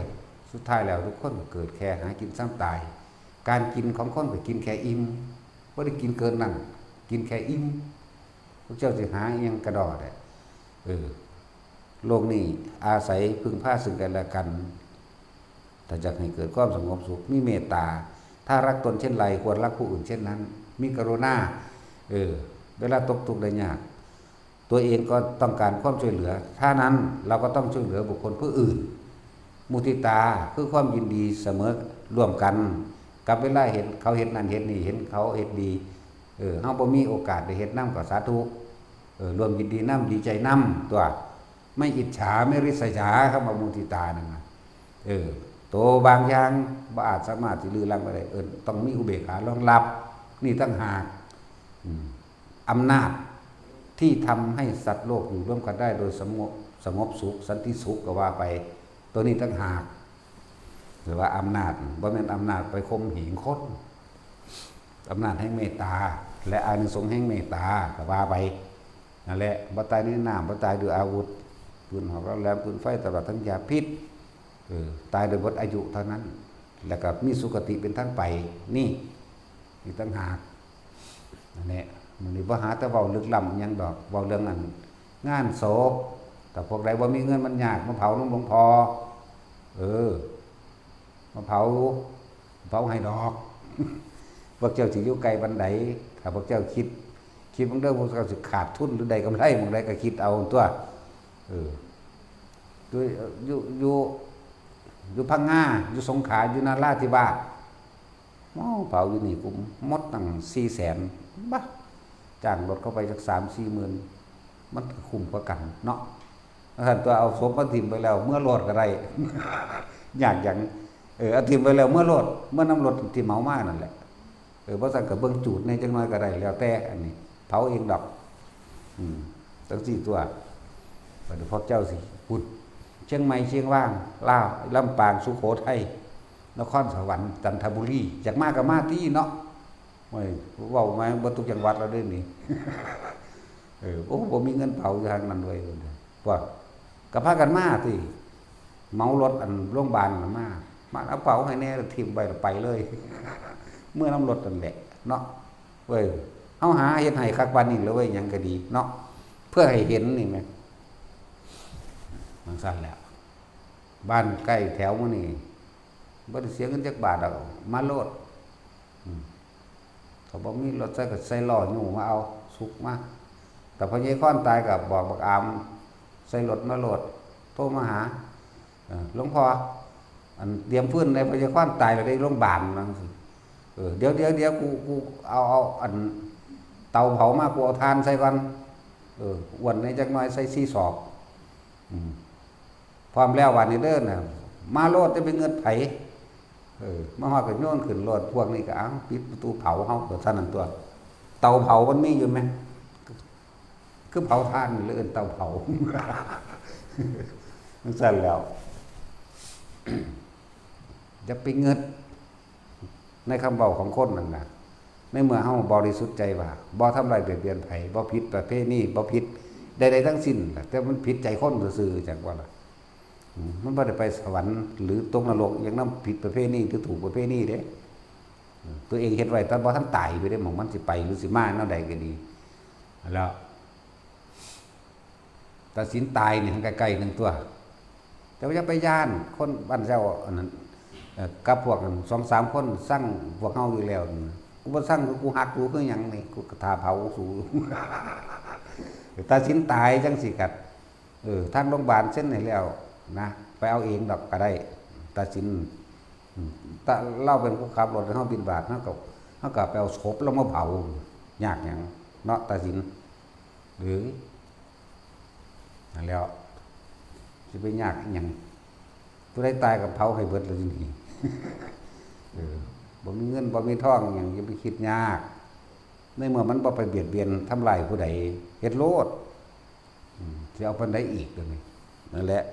สุดท้ายแล้วทุกคนก็เกิดแค่หากินซ้ำตาย การกินของคนก็กินแค่อิ่ม บ่ได้กินเกินนั้น กินแค่อิ่ม พวกเจ้าสิหาอิหยังกระดอได้ เออ โลกนี้อาศัยพึ่งพาซึ่งกันและกัน ถ้าอยากให้เกิดความสงบสุข มีเมตตา ถ้ารักตนเช่นไร ควรรักผู้อื่นเช่นนั้น มีกรุณา เออ เวลาตกทุกข์ได้ยาก ตัวเองก็ต้องการความช่วยเหลือ ถ้านั้นเราก็ต้องช่วยเหลือบุคคลผู้อื่น มุทิตา คือความยินดีเสมอร่วมกัน กับเวลาเห็นเขาเฮ็ดนั่นเฮ็ดนี่ เห็นเขาเฮ็ดดี เออ เฮาบ่มีโอกาสได้เฮ็ดนำก็สาธุ เออ ร่วมยินดีนำ ดีใจนำ ตัว ไม่อิจฉา ไม่ริษยา คำว่ามุทิตานั่นน่ะ เออ ตัวบางอย่างบ่อาจสามารถสิรื้อรั้งไว้ได้ เอิ้นต้องมีอุเบกขารองรับ นี่ต่างหาก อืม อำนาจที่ทำให้สัตว์โลกอยู่ร่วมกันได้โดยสงบ สงบสุข สันติสุขก็ว่าไป ตัวนี้ต่างหาก หรือว่าอำนาจ บ่แม่นอำนาจไปข่มเหงคน อำนาจแห่งเมตตา และอานิสงส์แห่งเมตตาก็ว่าไป นั่นแหละ บ่ตายในน้ำ บ่ตายด้วยอาวุธ ปืนหอกเหล็กแหลม ปืนไฟ ตลอดทั้งยาพิษ เออ ตายโดยหมดอายุเท่านั้น แล้วก็มีสุคติเป็นทางไป นี่ นี่ต่างหาก นั่นแหละ มื้อนี้บ่หาแต่เว้าลึกล้ำอิหยังดอก เว้าเรื่องอัน งานศพ แต่พวกใดบ่มีเงินมันยาก มาเผานำหลวงพ่อ เออ มาเผา เผาให้ดอก พวกเจ้าสิอยู่ไกลปานใด ถ้าพวกเจ้าคิด คิดเบิ่งเด้อ พวกเจ้าสิขาดทุนหรือได้กำไรหม่องใดก็คิดเอาตั๊ว เออ อยู่ อยู่ อยู่ อยู่พังงา อยู่สงขลา อยู่นราธิวาส โอ้ เผาอยู่นี่กูหมดตั้งสี่แสน บาท จ้างรถเข้าไปจักสามสี่หมื่น มันก็คุ้มกว่ากันเนาะ ว่าซั่นตั๊ว เอาศพมาถิ่มไปแล้ว เมือโลดก็ได้ ยากหยัง เออ เอาถิ่มไปแล้ว เมือโลด เมือนำรถที่เหมามานั่นแหละ เออ บ่ซั้นก็เบิ่งจูดแหน่จักหน่อยก็ได้ แล้วแต่ อันนี้ เผาเองดอก อืม จั่งซี้ตั๊ว บัดนี้พวกเจ้าสิ พุ้น เชียงใหม่ เชียงราย ลาว ลำปาง สุโขทัย นครสวรรค์ จันทบุรี อยากมาก็มาติเนาะ โอ้ย เว้ามาเบิดทุกจังหวัดแล้วเด้นี่ เออ โอ้ บ่มีเงินเผาอยู่ทางนั้นเว้ย พวก ก็พากันมาติ เหมารถอันโรงพยาบาลน่ะมา มาเอาเผาให้แหน่ แล้วถิ่มไว้แล้วไปเลย เมือนำรถนั่นแหละเนาะ เว้ย เฮาหาเฮ็ดให้คักปานนี้แล้วเว้ย หยังก็ดีเนาะ เพื่อให้เห็นนี่แหม จั่งซั้นแหละ บ้านใกล้แถวหมู่นี่ บ่ได้เสียเงินจักบาทดอก มาโลด อืม ถ้าบ่มีรถใส่ก็ใส่ล้อยู้มาเอา สุกมา แต่พ่อใหญ่คอนตายก็บอกบักอาม ใส่รถมาโลด โทรมาหา เออ หลวงพ่อ อันเตรียมฟืนในพ่อใหญ่คอนตายแล้วได้โรงพยาบาล ว่าจั่งซี้ เออ เดี๋ยว เดี๋ยว เดี๋ยว กู กูเอา เอา อัน เตาเผามา กูเอาถ่านใส่ก่อน เออ อ้วนแหน่จักหน่อย ใส่สี่ศอก อืม พร้อมแล้ว บาดนี้เด้อน่ะ มาโลด จะไปเงือดไผ เออ มาฮอดก็โยนขึ้นรถ พวกนี้ก็ เอ้า ปิดประตูเผาเฮา ก็เท่านั้นตั๊ว เตาเผามันมีอยู่ไหม คือเผาถ่านนี่ เลยเอิ้นเตาเผา จั่งซั้นแหล้ว อย่าไปเงือด ในคำเว้าของคนนั่นน่ะ ในเมื่อเฮาบริสุทธิ์ใจว่า บ่ทำร้ายเบียดเบียนไผ บ่ผิดประเพณี บ่ผิดใดๆทั้งสิ้นล่ะ แต่มันผิดใจคนซื่อๆ จั่งว่าล่ะ อืม มันบ่ได้ไปสวรรค์หรือตกนรกอิหยังนำผิดประเพณีหรือถูกประเพณีเด้ อืม ตัวเองเฮ็ดไว้ แต่บ่ทันตายไปเด้ หม่องมันสิไปหรือสิมาแนวใดก็ดี แล้ว ตัดสินตายนี่มันใกล้ๆนึงตั๊ว แต่ว่าอย่าไปย้าน คนบ้านเจ้าอันนั้น เอ่อ กับพวกนั้นสองสามคนซังพวกเฮาอยู่แล้ว กูบ่ซัง กูฮักกูคือหยังนี่ กูก็ท่าเผากู ตัดสินตายจั่งซี้กัด เออ ทางโรงพยาบาลเซ็นให้แล้วนะ ไปเอาเองดอกก็ได้ ตัดสิน อืม แต่ลาวเป็นผู้ขับรถ เฮาบิณฑบาต เฮาก็ เฮาก็ไปเอาศพลาวมาเผา ยากหยังเนาะ ตัดสิน เอ้ย นั่นแหล้ว สิไปยากอิหยัง ผู้ใดตายก็เผาให้เบิดเลยนี่ เออ บ่มีเงิน บ่มีทองอิหยัง อย่าไปคิดยาก ในเมื่อมันบ่ไปเบียดเบียนทำร้ายผู้ใด เฮ็ดโลด อืม สิเอาปานใดอีกเดี๋ยวนี้ นั่นแหละ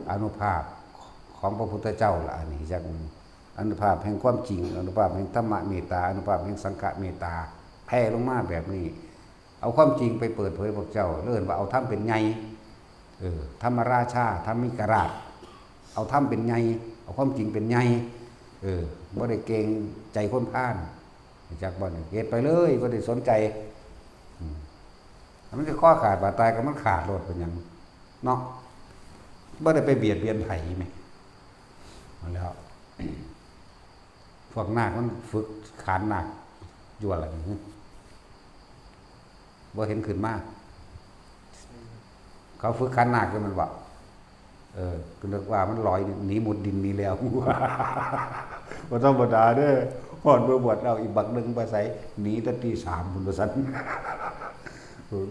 อานุภาพของพระพุทธเจ้าล่ะ อันนี้จัก อานุภาพแห่งความจริง อานุภาพแห่งธรรมเมตตา อานุภาพแห่งสังฆเมตตา แผ่ลงมาแบบนี้ เอาความจริงไปเปิดเผยพวกเจ้า เอิ้นว่าเอาธรรมเป็นใหญ่ เออ ธรรมราชา ธรรมิกราช เอาธรรมเป็นใหญ่ เอาความจริงเป็นใหญ่ เออ บ่ได้เกรงใจคนพาล จักบ่นี่ เฮ็ดไปเลย บ่ได้สนใจ อืม มันสิคอขาดบาดตายก็มันขาดโลด เป็นหยังเนาะ บ่ได้ไปเบียดเบียนไผแหม เอาแล้ว พวกนาคมันฝึกขานนาคอยู่ว่าล่ะนี่ บ่เห็นขึ้นมา เขาฝึกขานนาคอยู่แม่นบ่ เออ ก็นึกว่ามันลอยหนีมุดดินหนีแล้ว บ่ธรรมดาเด้อ ฮอดมื้อบวชแล้ว อีกบักหนึ่งไปไส หนีแต่ตีสามพุ้นว่าซั่น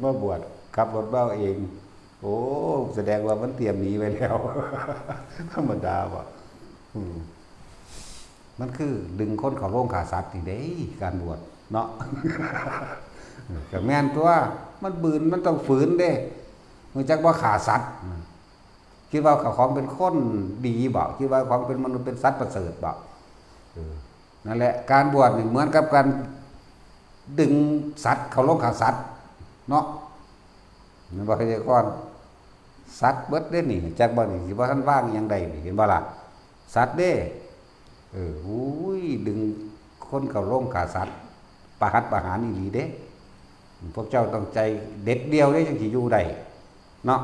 มาบวช ขับรถมาเอาเอง โอ้ แสดงว่ามันเตรียมหนีไว้แล้ว ธรรมดาบ่ อืม มันคือดึงคนเข้าโรงฆ่าสัตว์นี่เด้ การบวชเนาะ ก็แม่นตั๊ว มันบืน มันต้องฝืนเด้ รู้จักบ่ ฆ่าสัตว์ คิดว่าเจ้าของเป็นคนดีบ่ คิดว่าของเป็นมนุษย์เป็นสัตว์ประเสริฐบ่ เออ นั่นแหละ การบวชนี่เหมือนกับการดึงสัตว์เข้าโรงฆ่าสัตว์ เนาะ แม่นบ่ ไสยพร สัตว์เบิดเด้นี่ จักบ่นี่ สิบ่ทันวางหยังได้นี่ เห็นบ่ล่ะ สัตว์เด้ เออ อุ้ย ดึงคนเข้าโรงฆ่าสัตว์ ประหัตประหารอีหลีเด้ พวกเจ้าต้องใจเด็ดเดี่ยวเด้ จังสิอยู่ได้ เนาะ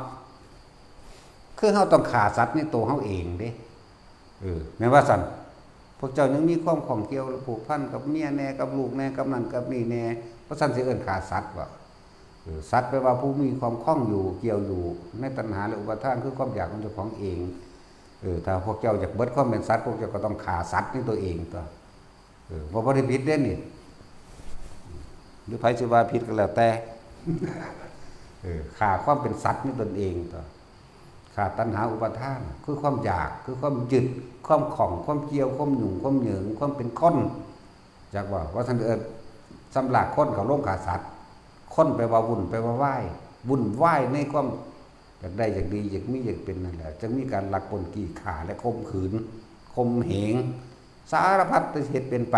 คือเฮาต้องฆ่าสัตว์ในตัวเฮาเองเด้ เออ แม่นว่าซั่น พวกเจ้ายังมีความข้องเกี่ยวผูกพันกับเมียแน่ กับลูกแน่ กับนั่นกับนี่แน่ เพราะซั่นสิเอิ้นฆ่าสัตว์บ่ เออ สัตว์แปลว่าผู้มีความข้องอยู่ เกี่ยวอยู่ในตัณหาและอุปาทาน คือความอยากของเจ้าของเอง เออ ถ้าพวกเจ้าอยากเบิดความเป็นสัตว์ พวกเจ้าก็ต้องฆ่าสัตว์ในตัวเองตั๊ว เออ บ่ บ่ได้ผิดเด้นี่ หรือไผสิว่าผิดก็แล้วแต่ เออ ฆ่าความเป็นสัตว์ในตนเองตั๊ว ฆ่าตัณหาอุปาทาน คือความอยาก คือความยึด ความข้อง ความเกี่ยว ความหยุ่ง ความเหยิง ความเป็นคน จักว่า ว่าซั่นเอิ้น สำลักคนเข้าโรงฆ่าสัตว์ คนแปลว่าวุ่น แปลว่าวาย วุ่นวายในความอยากได้ อยากดี อยากมี อยากเป็นนั่นแหละ จั่งมีการลักปล้นจี้ฆ่าและข่มขืน ข่มเหง สารพัดที่เฮ็ดเป็นไป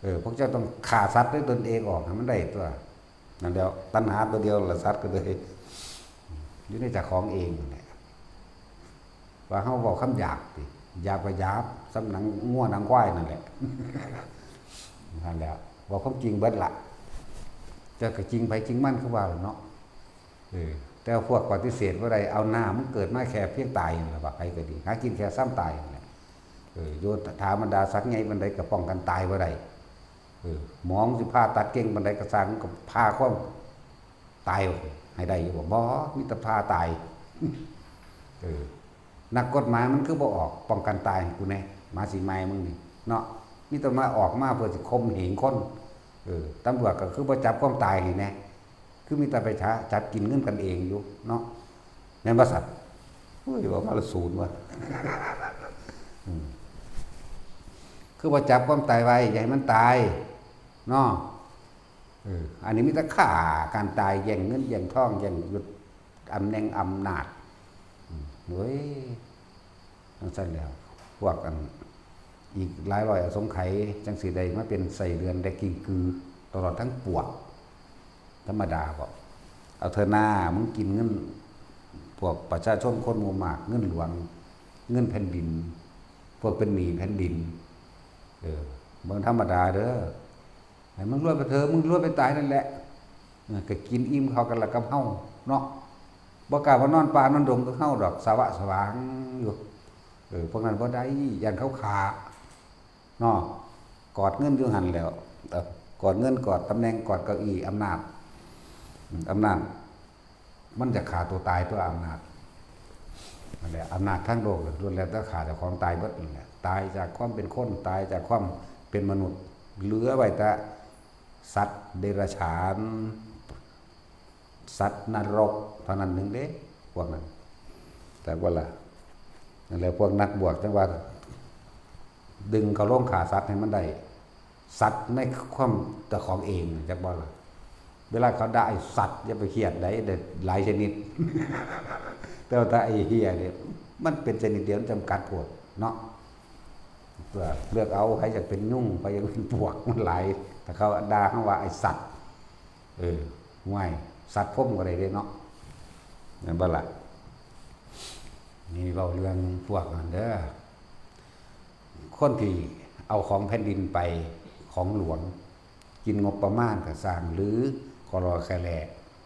เออ พวกเจ้าต้องฆ่าสัตว์ด้วยตนเองออกให้มันได้ตั๊ว นั่นแหละ ตัณหาตัวเดียวละ สัตว์ก็เลย อยู่ในเจ้าของเองนั่นแหละ ว่าเฮาเว้าคำหยาบติ หยาบก็หยาบ ส่ำหนังงัวหนังควายนั่นแหละ นั่นแหละ เว้าความจริงเบิดละ แต่ก็จริงไผจริงมันคือว่าล่ะเนาะ เออ แต่พวกปฏิเสธบ่ได้ เอาหน้ามันเกิดมาแค่เพียงตายนั่นแหละ ว่าไผก็ดี หากินแค่ส่ำตายนั่นแหละ เออ อยู่ถ้าบรรดาสัตว์ใหญ่ปานใดก็ป้องกันตายบ่ได้ เออ หมอสิผ่าตัดเก่งปานใดก็ซ่าง มันก็ผ่าความตายให้ได้อยู่บ่ บ่ มีแต่ผ่าตาย เออ นักกฎหมายมันคือบ่ออกป้องกันตายให้กูแน่ หมาสิไม้มึงนี่ เนาะ มีแต่มาออกมาเพื่อสิข่มเหงคน เออ ตำรวจก็คือบ่จับความตายให้แน่ คือมีแต่ไปหาจับกินเงินกันเองอยู่ เนาะ แม่นบ่สัตว์ โอ้ย เว้ามาละศูนย์ว่ะ อืม คือบ่จับความตายไว้ อย่าให้มันตาย เนาะ เออ อันนี้มีแต่ฆ่ากันตาย แย่งเงิน แย่งทอง แย่งยศ ตำแหน่งอำนาจ อืม โอ้ย จั่งซั่นแล้ว พวกอัน อีกหลายร้อยอสงไขย จั่งสิได้มาเป็นไส้เดือนได้กิ้งกือ ตลอดทั้งปวก ธรรมดาบ่ เอาเถอะนา มึงกินเงิน พวกประชาชนคนหมู่มาก เงินหลวง เงินแผ่นดิน พวกเป็นหนี้แผ่นดิน เออ เบิ่งธรรมดาเด้อ ให้มึงรวยไปเถอะ มึงรวยไปตายนั่นแหละ เออ ก็กินอิ่มเข้ากันละกับเฮาเนาะ บ่กล้ามานอนป่านอนดงกับเฮาดอก สวะสว่างอยู่ เออ พวกนั้นบ่ได้ ย่านเขาฆ่า เนาะ กอดเงินอยู่หั่นแหล้ว เอ่อ กอดเงิน กอดตำแหน่ง กอดเก้าอี้อำนาจ อืม อำนาจ มันจะฆ่าตัวตายเพื่ออำนาจ นั่นแหละ อำนาจทางโลกล้วนแล้วแต่ฆ่าเจ้าของตายเบิดนั่นแหละ ตายจากความเป็นคน ตายจากความเป็นมนุษย์ เหลือไว้แต่สัตว์เดรัจฉาน สัตว์นรกเท่านั้นหนึ่งเด้ พวกนั้น แต่ว่าล่ะ นั่นแหละ พวกนักบวชจั่งว่า ดึงเข้าโรงฆ่าสัตว์ให้มันได้ สัตว์ในความเจ้าของเอง จักบ่ล่ะ เวลาเขาด่าไอ้สัตว์ อย่าไปเครียดได้ ได้หลายชนิด แต่ว่าถ้าไอ้เหี้ยเนี่ย มันเป็นชนิดเดียว มันจำกัดโพดเนาะ เพื่อเลือกเอา ไผอยากเป็นยุง ไผอยากเป็นปวก มันหลาย ถ้าเขาด่าเฮาว่าไอ้สัตว์ เออ ห่วย สัตว์พรหมก็ได้เด้เนาะ แม่นบ่ล่ะ นี่เว้าเรื่องพวกนั้นเด้อ คนที่เอาของแผ่นดินไป ของหลวง กินงบประมาณก็ซ่าง หรือคอลอแคแล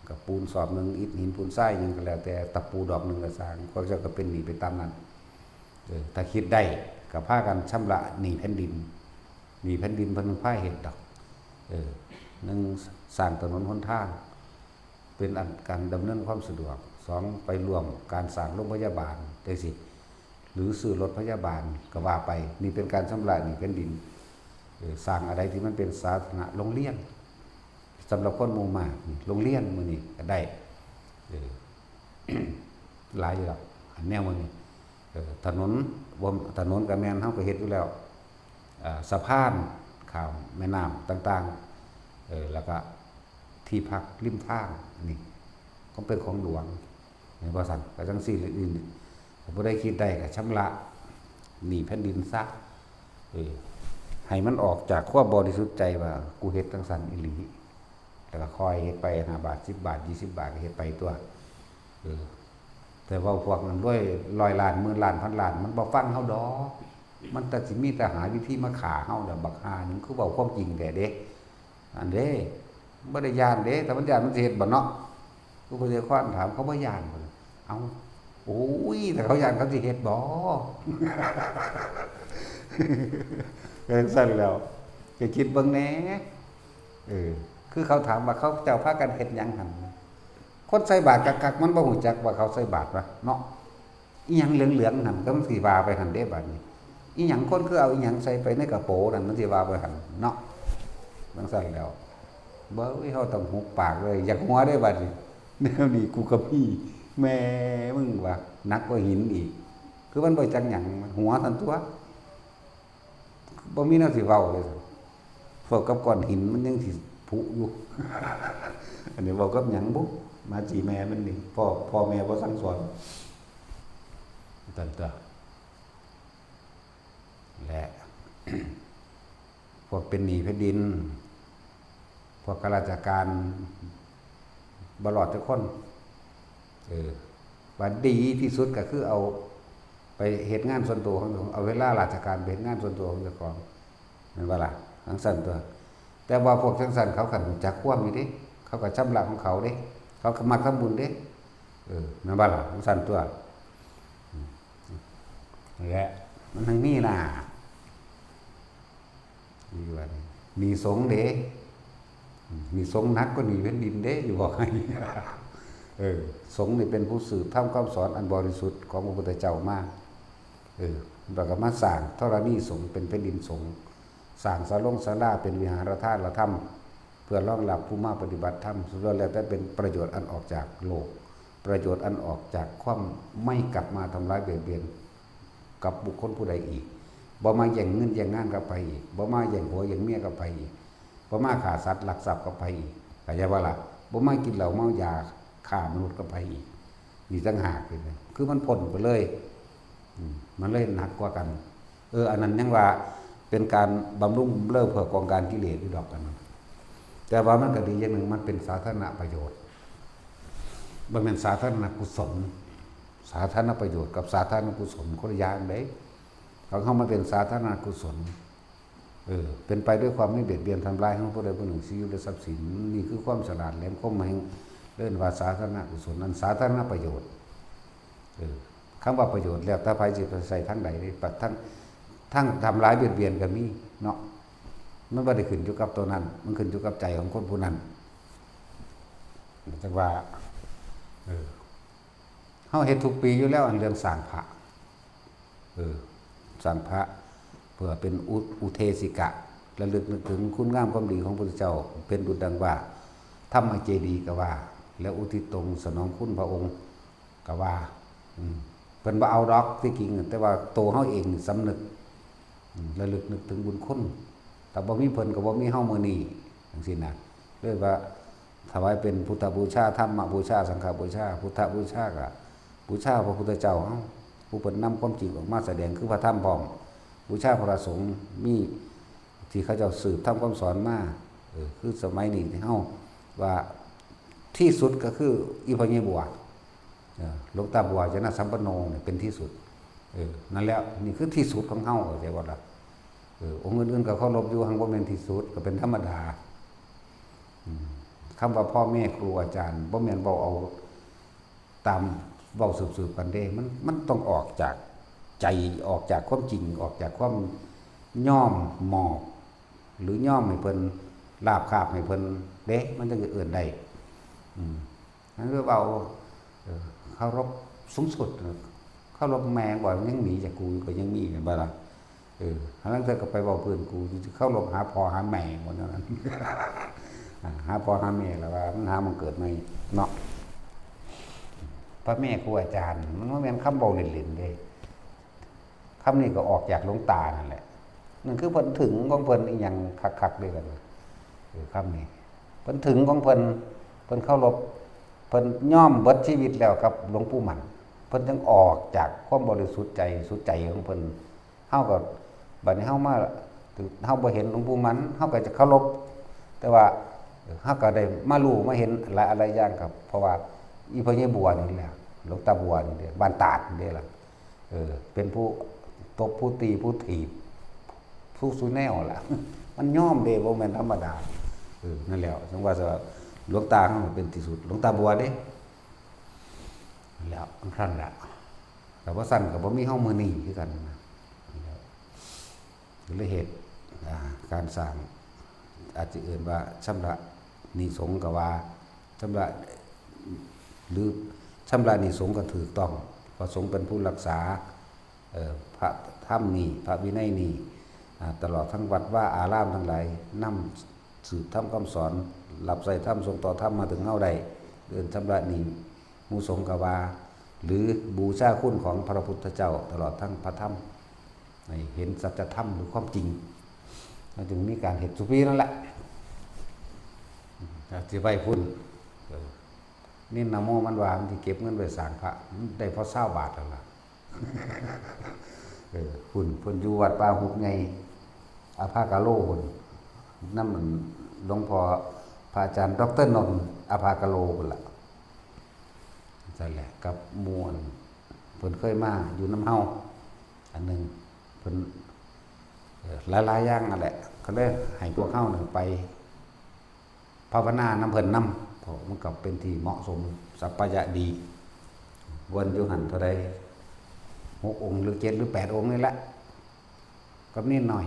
ก็ปูนสอบหนึ่ง อิฐหินปูนทรายหยังก็แล้วแต่ ตะปูดอกหนึ่งก็ซ่าง พวกเจ้าก็เป็นหนี้ไปตามนั้น เออ ถ้าคิดได้ก็พากันชำระหนี้แผ่นดิน หนี้แผ่นดินเพิ่นพาเฮ็ดดอก เออ หนึ่ง สร้างถนนหนทาง เป็นอันการดำเนินความสะดวก สอง ไปร่วมการสร้างโรงพยาบาลจั่งซี้ หรือซื้อรถพยาบาลก็ว่าไป นี่เป็นการชำระหนี้แผ่นดิน เออ สร้างอะไรที่มันเป็นสาธารณะ โรงเรียน สำหรับคนหมู่มากนี่ โรงเรียนมื้อนี้ก็ได้ เออ หลายอยู่ดอก อันแนวมื้อนี้ เออ ถนน บ่ ถนนก็แม่น เฮาก็เฮ็ดอยู่แล้ว อ่า สะพานข้ามแม่น้ำต่างๆ เออ แล้วก็ที่พักริมทาง นี่ ก็เป็นของหลวง แม่นบ่ซั่น ก็จั่งซี้แหละ นี่ ถ้าผู้ใดคิดได้ก็ชำระหนี้แผ่นดินซะ เออ ให้มันออกจากความบริสุทธิ์ใจว่า กูเฮ็ดจั่งซั้นอีหลี แต่ก็ค่อยเฮ็ดไป ห้าบาท สิบบาท ยี่สิบบาท ก็เฮ็ดไปตั๊ว เออ แต่ว่าพวกนั้นรวยร้อยล้าน หมื่นล้าน พันล้าน มันบ่ฟังเฮาดอก มันแต่สิมีแต่หาวิธีมาฆ่าเฮาแหละ บักห่านี่ คือเว้าความจริงแท้เด้ อันเด้ บ่ได้ย้านเด้ ถ้ามันย้านมันสิเฮ็ดบ่เนาะ ผู้เพิ่นสิค้อนถาม เขาบ่ย้านเพิ่น เอ้า โอ้ย ถ้าเขาย้านเขาสิเฮ็ดบ่ ก็จั่งซั่นแหล้ว ก็คิดเบิ่งแหน่ เออ คือเขาถามว่าเขาเจ้าพากันเฮ็ดหยังหั่น คนใส่บาตรคักๆ มันบ่ฮู้จักว่าเขาใส่บาตรวะเนาะ อีหยังเหลืองๆหั่น ก็มันสิว่าไปหั่นเด้บัดนี้ อีหยังคนคือเอาอีหยังใส่ไปในกระโปรงนั่น มันสิว่าไปหั่นเนาะ จั่งซั่นแหล้ว เบ้ย เฮาต้องหุบปากเลย อยากหัวเด้บัดนี้ แนวนี้กูก็มี แม่มึงว่า หนักกว่าหินอีก คือมันบ่จักหยัง หัวซั่นตั๊ว บ่มีแนวสิเว้าเลย เว้ากับก้อนหินมันยังสิผุอยู่ อันนี้เว้ากับหยังบุ มาจีแม่มันนี่ พ่อ พ่อแม่บ่สั่งสอน ตันตั๊ว และ พวกเป็นหนี้แผ่นดิน พวกข้าราชการ บ่รอดจักคน เออ ว่าดีที่สุดก็คือเอาไปเฮ็ดงานส่วนตัวของ เอาเวลาราชการไปเฮ็ดงานส่วนตัวของเจ้าของ แม่นบ่ล่ะ จั่งซั่นตั๊ว แต่ว่าพวกจั่งซั่นเขาก็ฮู้จักความอยู่เด้ เขาก็ชำระของเขาเด้ เขาก็มักทำบุญเด้ เออ แม่นบ่ล่ะ จั่งซั่นตั๊ว อืม นั่นแหละ มันจั่งมีหน้า อยู่ว่านี่ หนี้สงฆ์เด้ อืม หนี้สงฆ์หนักกว่าหนี้แผ่นดินเด้ อยู่บอกให้ เออ สงฆ์นี่เป็นผู้สืบธรรมคำสอนอันบริสุทธิ์ของพระพุทธเจ้ามา เออ แล้วก็มาสร้างธรณีสงฆ์เป็นแผ่นดินสงฆ์ สร้างศาลงศาลาเป็นวิหารธาตุธรรม เพื่อรองรับผู้มาปฏิบัติธรรม สุดแล้วแต่เป็นประโยชน์อันออกจากโลก ประโยชน์อันออกจากความไม่กลับมาทำร้ายเบียดเบียนกับบุคคลผู้ใดอีก บ่มาแย่งเงินแย่งงานกับไผอีก บ่มาแย่งผัวแย่งเมียกับไผอีก บ่มาฆ่าสัตว์ลักทรัพย์กับไผอีก เข้าใจบ่ล่ะ บ่มากินเหล้าเมายาฆ่ามนุษย์กับไผอีก นี่ต่างหากเลยนะ คือมันพ้นไปเลย อืม มันเลยหนักกว่ากัน เออ อันนั้นยังว่าเป็นการบำรุงเลิกเพื่อกองการกิเลสอยู่ดอกกันนั้น แต่ว่ามันก็ดีอย่างหนึ่ง มันเป็นสาธารณประโยชน์ บ่แม่นสาธารณกุศล สาธารณประโยชน์กับสาธารณกุศลคนละอย่างเด้ ของเฮามันเป็นสาธารณกุศล เออ เป็นไปด้วยความไม่เบียดเบียนทำร้ายของผู้ใดผู้หนึ่งชีวิตและทรัพย์สิน นี่คือความฉลาดแหลมคมแห่ง เอิ้นว่าสาธารณกุศล นั้นสาธารณประโยชน์ เออ คำว่าประโยชน์แล้วแต่ไผสิไปใส่ทางใดเด้ ปะ ทาง ทางทำร้ายเบียดเบียนก็มีเนาะ มันบ่ได้ขึ้นอยู่กับตัวนั้น มันขึ้นอยู่กับใจของคนผู้นั้น จั่งว่า เออ เฮาเฮ็ดทุกปีอยู่แล้ว อันเรื่องสร้างพระ เออ สร้างพระ เพื่อเป็นอุ อุเทสิกะ ระลึกนึกถึงคุณงามความดีของพระพุทธเจ้า เป็นดุจดังว่า ธรรมเจดีย์ก็ว่า แล้วอุทิศตนสนองคุณพระองค์ก็ว่า อืม เพิ่นบ่เอาดอกที่จริง แต่ว่าตัวเฮาเองนี่สำนึก อืม ระลึกนึกถึงบุญคุณ ถ้าบ่มีเพิ่นก็บ่มีเฮามื้อนี้ จั่งซี้นะ เลยว่าถวายเป็นพุทธบูชา ธรรมบูชา สังฆบูชา พุทธบูชาก็บูชาพระพุทธเจ้าเฮา ผู้เพิ่นนำความจริงออกมาแสดงคือพระธรรมพร้อม บูชาพระสงฆ์ มีที่เขาเจ้าสืบธรรมคำสอนมา เออ คือสมัยนี้ที่เฮาว่าที่สุดก็คืออีพ่อใหญ่บัว เออ หลวงตาบัวจนะสัมปันโนเนี่ยเป็นที่สุด เออ นั่นแหละ นี่คือที่สุดของเฮา เข้าใจบ่ล่ะ เออ องค์อื่นๆก็เคารพอยู่ หังบ่แม่นที่สุด ก็เป็นธรรมดา อืม คำว่าพ่อแม่ครูอาจารย์ บ่แม่นเว้าเอาตามเว้าสืบๆกันเด้ มัน มันต้องออกจากใจ ออกจากความจริง ออกจากความยอมมอบ หรือยอมให้เพิ่น ราบคาบให้เพิ่นเด้ มันจั่งสิเอิ้นได้ อืม นั่นคือเว้า เออ เคารพสูงสุด เคารพแม่บ่ ยังหนีจากกูก็ยังมี แม่นบ่ล่ะ เออ หาลางเทื่อก็ไปเว้าพื้นกู เคารพหาพ่อหาแม่หมดนั่น อ่า หาพ่อหาแม่แล้วว่า มันหาหม่องเกิดใหม่เนาะ พ่อแม่ครูอาจารย์ มันบ่แม่นคำเว้าเล่นๆเด้ คำนี้ก็ออกจากหลวงตานั่นแหละ นั่นคือเพิ่นถึงของเพิ่นอีหยังคักๆเด้อกัน เออ คำนี้ เพิ่นถึงของเพิ่น เพิ่นเคารพ เพิ่นยอมเบิดชีวิตแล้วกับหลวงปู่มั่น เพิ่นจึงออกจากความบริสุทธิ์ใจ สุดใจของเพิ่น เฮาก็ บัดนี้เฮามา เฮาบ่เห็นหลวงปู่มั่น เฮาก็จะเคารพ แต่ว่า เฮาก็ได้มารู้มาเห็นหลายอะไรอย่างครับ เพราะว่าอีพ่อใหญ่บัวนี่แหละ หลวงตาบัวนี่เด้ บ้านตาดนี่เด้ล่ะ เออ เป็นผู้ตบผู้ตีผู้ถีบ ผู้ซุแนวล่ะ มันยอมเด้ บ่แม่นธรรมดา เออ นั่นแหละ จังว่าหลวงตาเฮาเป็นที่สุด หลวงตาบัวเด้ แล้วซั่นล่ะ แต่ว่าซั่นก็บ่มีเฮามื้อนี้คือกันนะ ก็เลยเฮ็ด อ่า การสร้าง อาจจะเอิ้นว่าชำระหนี้สงฆ์ก็ว่า ชำระ หรือชำระหนี้สงฆ์ก็ถูกต้อง เพราะสงฆ์เป็นผู้รักษา เอ่อ พระธรรมนี่ พระวินัยนี่ อ่า ตลอดทั้งวัดวาอารามทั้งหลาย นำสืบธรรมคำสอน รับใช้ธรรม ส่งต่อธรรมมาถึงเฮาได้ เอิ้นชำระหนี้หมู่สงฆ์ก็ว่า หรือบูชาคุณของพระพุทธเจ้า ตลอดทั้งพระธรรม ให้เห็นสัจธรรมหรือความจริง มันจึงมีการเฮ็ดสุปีนั่นแหละ สิไปพุ้น เออ เน้นนะโมมันว่ามันสิเก็บเงินไปสร้างพระ มันได้พอซาวบาทแล้วล่ะ เออ พุ้น เพิ่นอยู่วัดป่าหุบใหญ่ อภากาโลพุ้น นำหลวงพ่อพระอาจารย์ดอกเตอร์นนท์ อภากาโลพุ้นล่ะ นั่นแหละ กับหมู่อันเพิ่นเคยมาอยู่นำเฮา อันหนึ่ง เพิ่น เอ่อ หลายๆอย่างนั่นแหละ ก็เลยให้พวกเฮานี่ไปภาวนานำเพิ่นนำ เพราะมันก็เป็นที่เหมาะสม สัปปายะดี วนอยู่หั่นเท่าใด หกองค์หรือเจ็ดหรือแปดองค์นี่แหละ กับเนนน้อย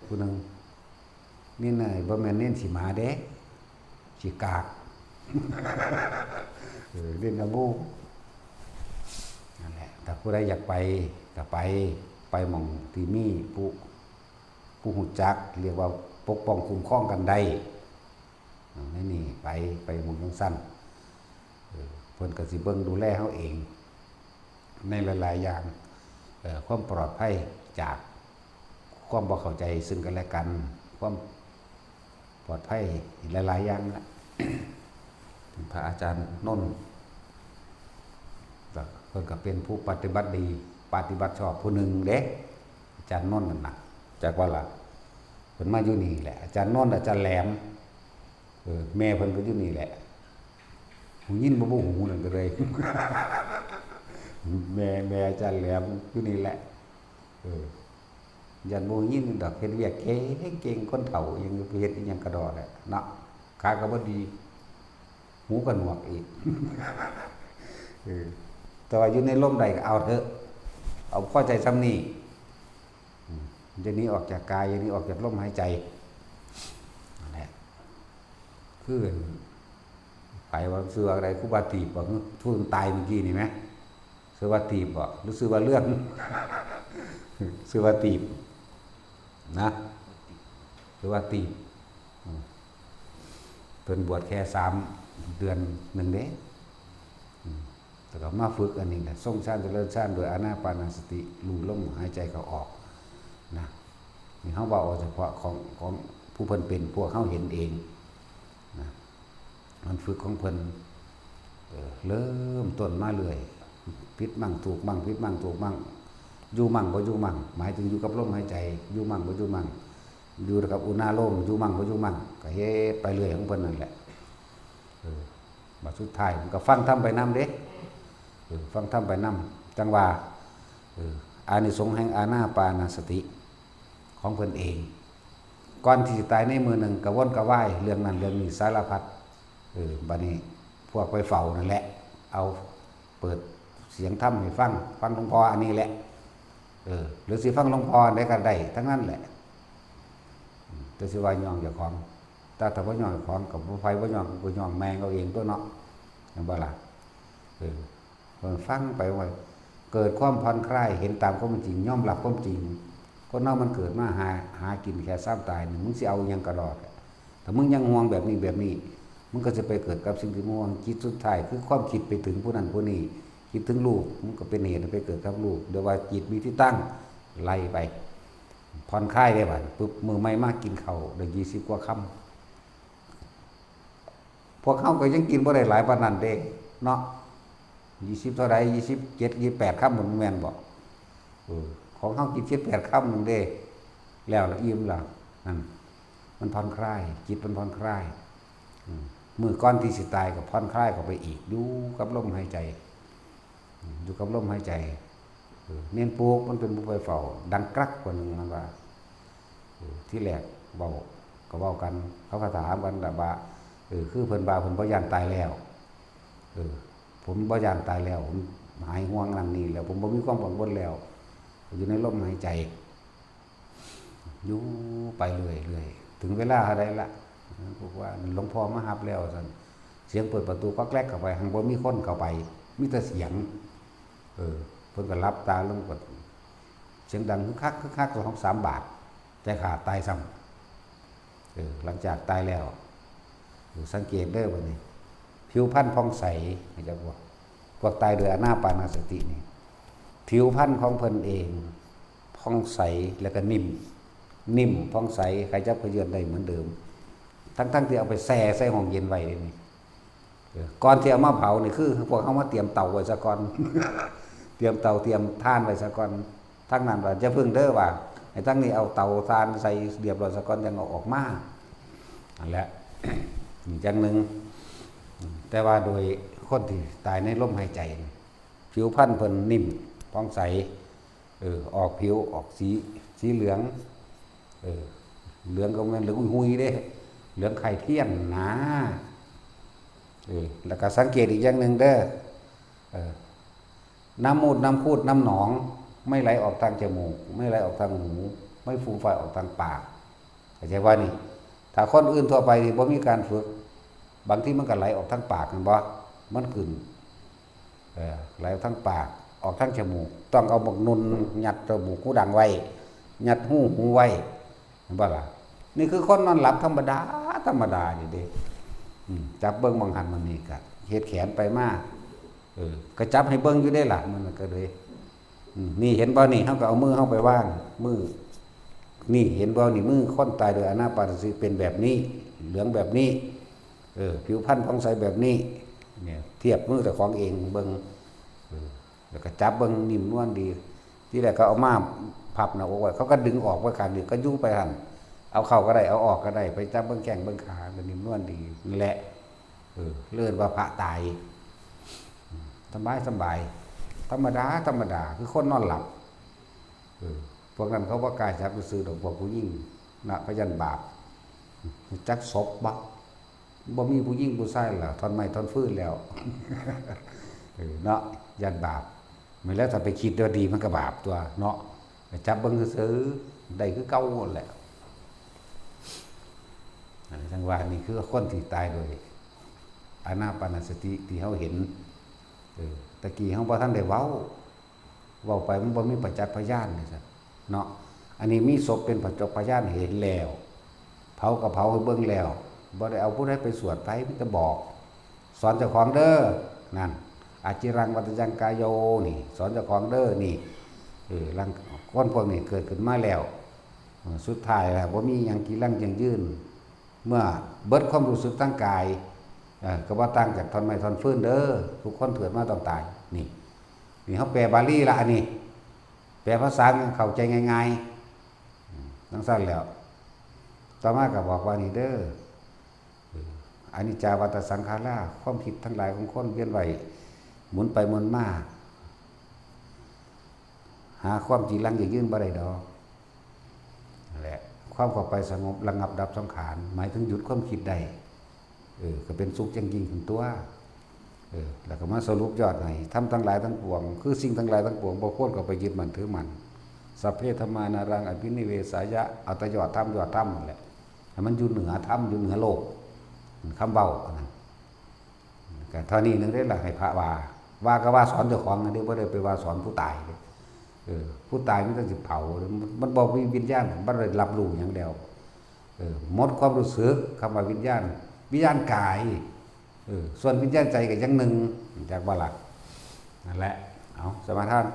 ผู้หนึ่ง เนนน้อย บ่แม่นเนนขี้หมาเด้ ขี้กาก เออ เนนน้ำมูก นั่นแหละ ถ้าผู้ใดอยากไปก็ไป ไปหม่องที่มีผู้ ผู้รู้จัก เรียกว่าปกป้องคุ้มครองกันได้ เออ ในนี่ไป ไปหม่องจั่งซั่น เออ เพิ่นก็สิเบิ่งดูแลเฮาเอง ในหลายๆอย่าง เอ่อ ความปลอดภัยจากความบ่เข้าใจซึ่งกันและกัน ความปลอดภัยหลายๆอย่างนะ พระอาจารย์นนท์ ก็เพิ่นก็เป็นผู้ปฏิบัติดี ปฏิบัติชอบผู้หนึ่งเด้ อาจารย์นนท์นั่นน่ะ จากว่าล่ะ เพิ่นมาอยู่นี่แหละ อาจารย์นนท์ อาจารย์แหลม เออ แม่เพิ่นก็อยู่นี่แหละ หูยินบ่ บ่หูนั่นก็เลย แม่ แม่อาจารย์แหลมอยู่นี่แหละ เออ ย่านบ่ยินดอก เฮ็ดเวียกเก่งๆ คนเฒ่ายังไปเฮ็ดอิหยังกะดอแหละเนาะ ขาก็บ่ดี หูก็หนวกอีก เออ แต่ว่าอยู่ในลมได้ก็เอาเถอะ เอาพอใจส่ำนี้ อืม อย่าหนีออกจากกาย อย่าหนีออกจากลมหายใจ นั่นแหละ คือ ไผว่าชื่อว่าอะไร ครูบาตีบบ่ คือผู้ตายเมื่อกี้นี่ไหม ชื่อว่าตีบบ่ หรือชื่อว่าเรื่อง ชื่อว่าตีบ นะ ชื่อว่าตีบ อืม เพิ่นบวชแค่สามเดือนหนึ่งเด้ อืม แล้วก็มาฝึกอันนี้นะ ทรงฌานเจริญฌานโดยอานาปานสติ รู้ลมหายใจเข้าออก นะ นี่เฮาเว้าเอาเฉพาะของ ของผู้เพิ่นเป็น พวกเฮาเห็นเอง นะ มันฝึกของเพิ่น เอ่อ เริ่มต้นมาเรื่อย ผิดมั่งถูกมั่ง ผิดมั่งถูกมั่ง อยู่มั่งบ่อยู่มั่ง หมายถึงอยู่กับลมหายใจ อยู่มั่งบ่อยู่มั่ง อยู่กับอุณาโลม อยู่มั่งบ่อยู่มั่ง ก็เฮ็ดไปเรื่อยของเพิ่นนั่นแหละ เออ บัดสุดท้ายมันก็ฟังธรรมไปนำเด้ เออ ฟังธรรมไปนำ จั่งว่า เออ อานิสงส์แห่งอานาปานสติของเพิ่นเอง ก่อนที่สิตายในมื้อหนึ่งกระวนกระวายเรื่องนั้นเรื่องนี้สารพัด เออ บัดนี้พวกไปเฝ้านั่นแหละ เอาเปิดเสียงธรรมให้ฟัง ฟังหลวงพ่ออันนี้แหละ เออ หรือสิฟังหลวงพ่ออันใดก็ได้ทั้งนั้นแหละ อืม แต่สิว่าย่องเจ้าของ แต่ถ้าบ่ย่องเจ้าของก็บ่ ไผบ่ย่องก็ย่องแม่งเอาเองตั๊วเนาะ แม่นบ่ล่ะ เออ เพิ่นฟังไปว่า เกิดความผ่อนคลาย เห็นตามความเป็นจริง ยอมรับความจริง คนเฮามันเกิดมาหา หากินแค่ซ้ำตายนี่ มึงสิเอาอิหยังก็รอด ถ้ามึงยังห่วงแบบนี้แบบนี้ มึงก็จะไปเกิดกับสิ่งที่มึงห่วง จิตสุดท้ายคือความคิดไปถึงผู้นั้นผู้นี้ คิดถึงลูก มึงก็เป็นเหตุให้ไปเกิดกับลูก เดี๋ยวว่าจิตมีที่ตั้ง ไล่ไป ผ่อนคลายได้บัด ปึ๊บ มื้อใหม่มากินข้าวได้ยี่สิบกว่าคำ พวกเฮาก็ยังกินบ่ได้หลายปานนั้นเด้ เนาะ ยี่สิบเท่าใด ยี่สิบเจ็ด ยี่สิบแปดคำ มันแม่นบ่ เออ ของเฮากินสิบแปดคำหนึ่งเด้ แล้วละอิ่มละ นั่น มันผ่อนคลาย จิตมันผ่อนคลาย อืม มื้อก่อนที่สิตายก็ผ่อนคลายเข้าไปอีก อยู่กับลมหายใจ อืม อยู่กับลมหายใจ เออ เณรปลูกมันเป็นผู้ไปเฝ้า ดังกรักกว่าหนึ่งมันว่า เออ ที่แรกเว้า ก็เว้ากัน เขาก็ถามกันแบบว่า เออ คือเพิ่นว่าเพิ่นบ่ย้านตายแล้ว เออ ผมบ่ย้านตายแล้ว ผมหายห่วงนั่นนี่แล้ว ผมบ่มีความกังวลแล้ว อยู่ในลมหายใจ อยู่ไปเรื่อยๆ ถึงเวลาเท่าใดละ บอกว่าหลวงพ่อมารับแล้วซั่น เสียงเปิดประตูก๊อกแก๊กเข้าไป หังบ่มีคนเข้าไป มีแต่เสียง เออ เพิ่นก็หลับตาลงก็ เสียงดังคึกคัก คึกคัก สองสามบาท แต่ขาตายซ้ำ เออ หลังจากตายแล้ว เออ สังเกตเด้อบัดนี้ ผิวพรรณผ่องใส ให้จักว่า พวกตายโดยอานาปานสตินี่ ผิวพรรณของเพิ่นเอง ผ่องใส แล้วก็นิ่ม นิ่ม ผ่องใส ใครจับขยื่นได้เหมือนเดิม ทั้งๆที่เอาไปแช่ใส่ห้องเย็นไว้เลยนี่ เออ ก่อนที่เอามาเผานี่คือ พวกเขามาเตรียมเตาไว้ซะก่อน เตรียมเตา เตรียมถ่านไว้ซะก่อน ทั้งนั้นว่าจะพึ่งเด้อว่า ให้ทั้งนี้เอาเตาถ่านใส่เรียบร้อยซะก่อน ยังเอาออกมา นั่นแหละ อีกอย่างหนึ่ง แต่ว่าโดยคนที่ตายในลมหายใจนี่ ผิวพรรณเพิ่นนิ่ม ผ่องใส เออ ออกผิว ออกสี สีเหลือง เออ เหลืองก็แม่นเหลืองหุยๆเด้ เหลืองไข่เทียนนะ เออ แล้วก็สังเกตอีกอย่างหนึ่งเด้อ เออ น้ำมูด น้ำคูด น้ำหนอง ไม่ไหลออกทางจมูก ไม่ไหลออกทางหู ไม่ฟูมฟายออกทางปาก เข้าใจว่านี่ ถ้าคนอื่นทั่วไปนี่บ่มีการฝึก บางทีมันก็ไหลออกทางปาก แม่นบ่ มันขึ้น เออ ไหลออกทางปาก ออกทางจมูก ต้องเอาบักนุ่นยัดจมูกหูดังไว้ ยัดหูหูไว้ เห็นบ่ล่ะ นี่คือคนนอนหลับธรรมดา ธรรมดานี่เด้ อืม จับเบิ่งหม่องหั้นหม่องนี่ก็เฮ็ดแขนไปมา เออ ก็จับให้เบิ่งอยู่เด้ล่ะ มันก็เลย อืม นี่เห็นบ่นี่ เฮาก็เอามือเฮาไปวาง มือ นี่เห็นบ่นี่ มือคนตายโดยอานาปานสติเป็นแบบนี้ เหลืองแบบนี้ เออ ผิวพรรณผ่องใสแบบนี้ เนี่ย เทียบมือเจ้าของเองเบิ่ง เออ แล้วก็จับเบิ่งนิ่มนวลดี ที่แรกเขาเอามาพับหน้าอกไว้ เขาก็ดึงออกไว้ข้างเดียว ก็อยู่ไปหั่น เอาเข้าก็ได้ เอาออกก็ได้ ไปจับเบิ่งแข้งเบิ่งขา ก็นิ่มนวลดี นั่นแหละ เออ เอิ้นว่าพระตาย สบายสบาย ธรรมดา ธรรมดา คือคนนอนหลับ เออ พวกนั้นเขาบ่กล้าจับซื่อๆดอก พวกผู้หญิงนะ เขาย้านบาป จักศพบ่ บ่มีผู้หญิงผู้ชายแล้ว ท่อนไม้ท่อนฟืนแล้ว เออ เนาะ ย้านบาป แม่นแล้ว ถ้าไปคิดว่าดีมันก็บาปตัวเนาะ ไปจับเบิ่งซื่อๆ ได้คือเก่านั่นแหละ อันนี้จั่งว่านี่คือคนที่ตายโดยอานาปานสติที่เฮาเห็น เออ ตะกี้เฮาบ่ทันได้เว้า เว้าไปมันบ่มีประจักษ์พยานนี่ซั่นเนาะ อันนี้มีศพเป็นประจักษ์พยานให้เห็นแล้ว เผาก็เผาให้เบิ่งแล้ว บ่ได้เอาผู้ใดไปสวดไผ มีแต่บอก สอนเจ้าของเด้อ นั่น อาจิรังวัตยังกายโย นี่ สอนเจ้าของเด้อ นี่ เออ ร่าง คนพวกนี้เกิดขึ้นมาแล้ว เออ สุดท้ายแล้วบ่มีหยังกีรังยั่งยืน เมื่อเบิดความรู้สึกทางกาย เออ ก็บ่ต่างจากท่อนไม้ท่อนฟืนเด้อ ทุกคนเกิดมาต้องตาย นี่ นี่เฮาแปลบาลีละอันนี้ แปลภาษาเข้าใจง่ายๆ อืม จั่งซั่นแล้ว ต่อมาก็บอกว่านี่เด้อ เออ อนิจจาวัฏฏสังขารา ความคิดทั้งหลายของคนเวียนว่ายหมุนไปหมุนมา หาความจีรังยั่งยืนบ่ได้ดอก นั่นแหละ ความเข้าไปสงบระงับดับสังขาร หมายถึงหยุดความคิดได้ เออ ก็เป็นสุขอย่างยิ่งขึ้นตัว เออ แล้วก็มาสรุปยอดให้ ธรรมทั้งหลายทั้งปวง คือสิ่งทั้งหลายทั้งปวง บ่ควรเข้าไปยึดมั่นถือมั่น สัพเพธัมมานารังอภินิเวสายะ เอาแต่ยอดธรรม ยอดธรรมนั่นแหละ ให้มันอยู่เหนือธรรม อยู่เหนือโลก คำเว้าอันนั้น ก็เท่านี้นึงได้ละ ให้พระว่า ว่าก็ว่าสอนเจ้าของนั่นเด้ บ่ได้ไปว่าสอนผู้ตายเด้ เออ ผู้ตายมันต้องสิเผา มันบ่มีวิญญาณ มันได้รับรู้หยังแล้ว เออ หมดความรู้สึก คำว่าวิญญาณ วิญญาณกาย เออ ส่วนวิญญาณใจก็ยังหนึ่ง จักบ่ล่ะ นั่นแหละ เอา สมาทาน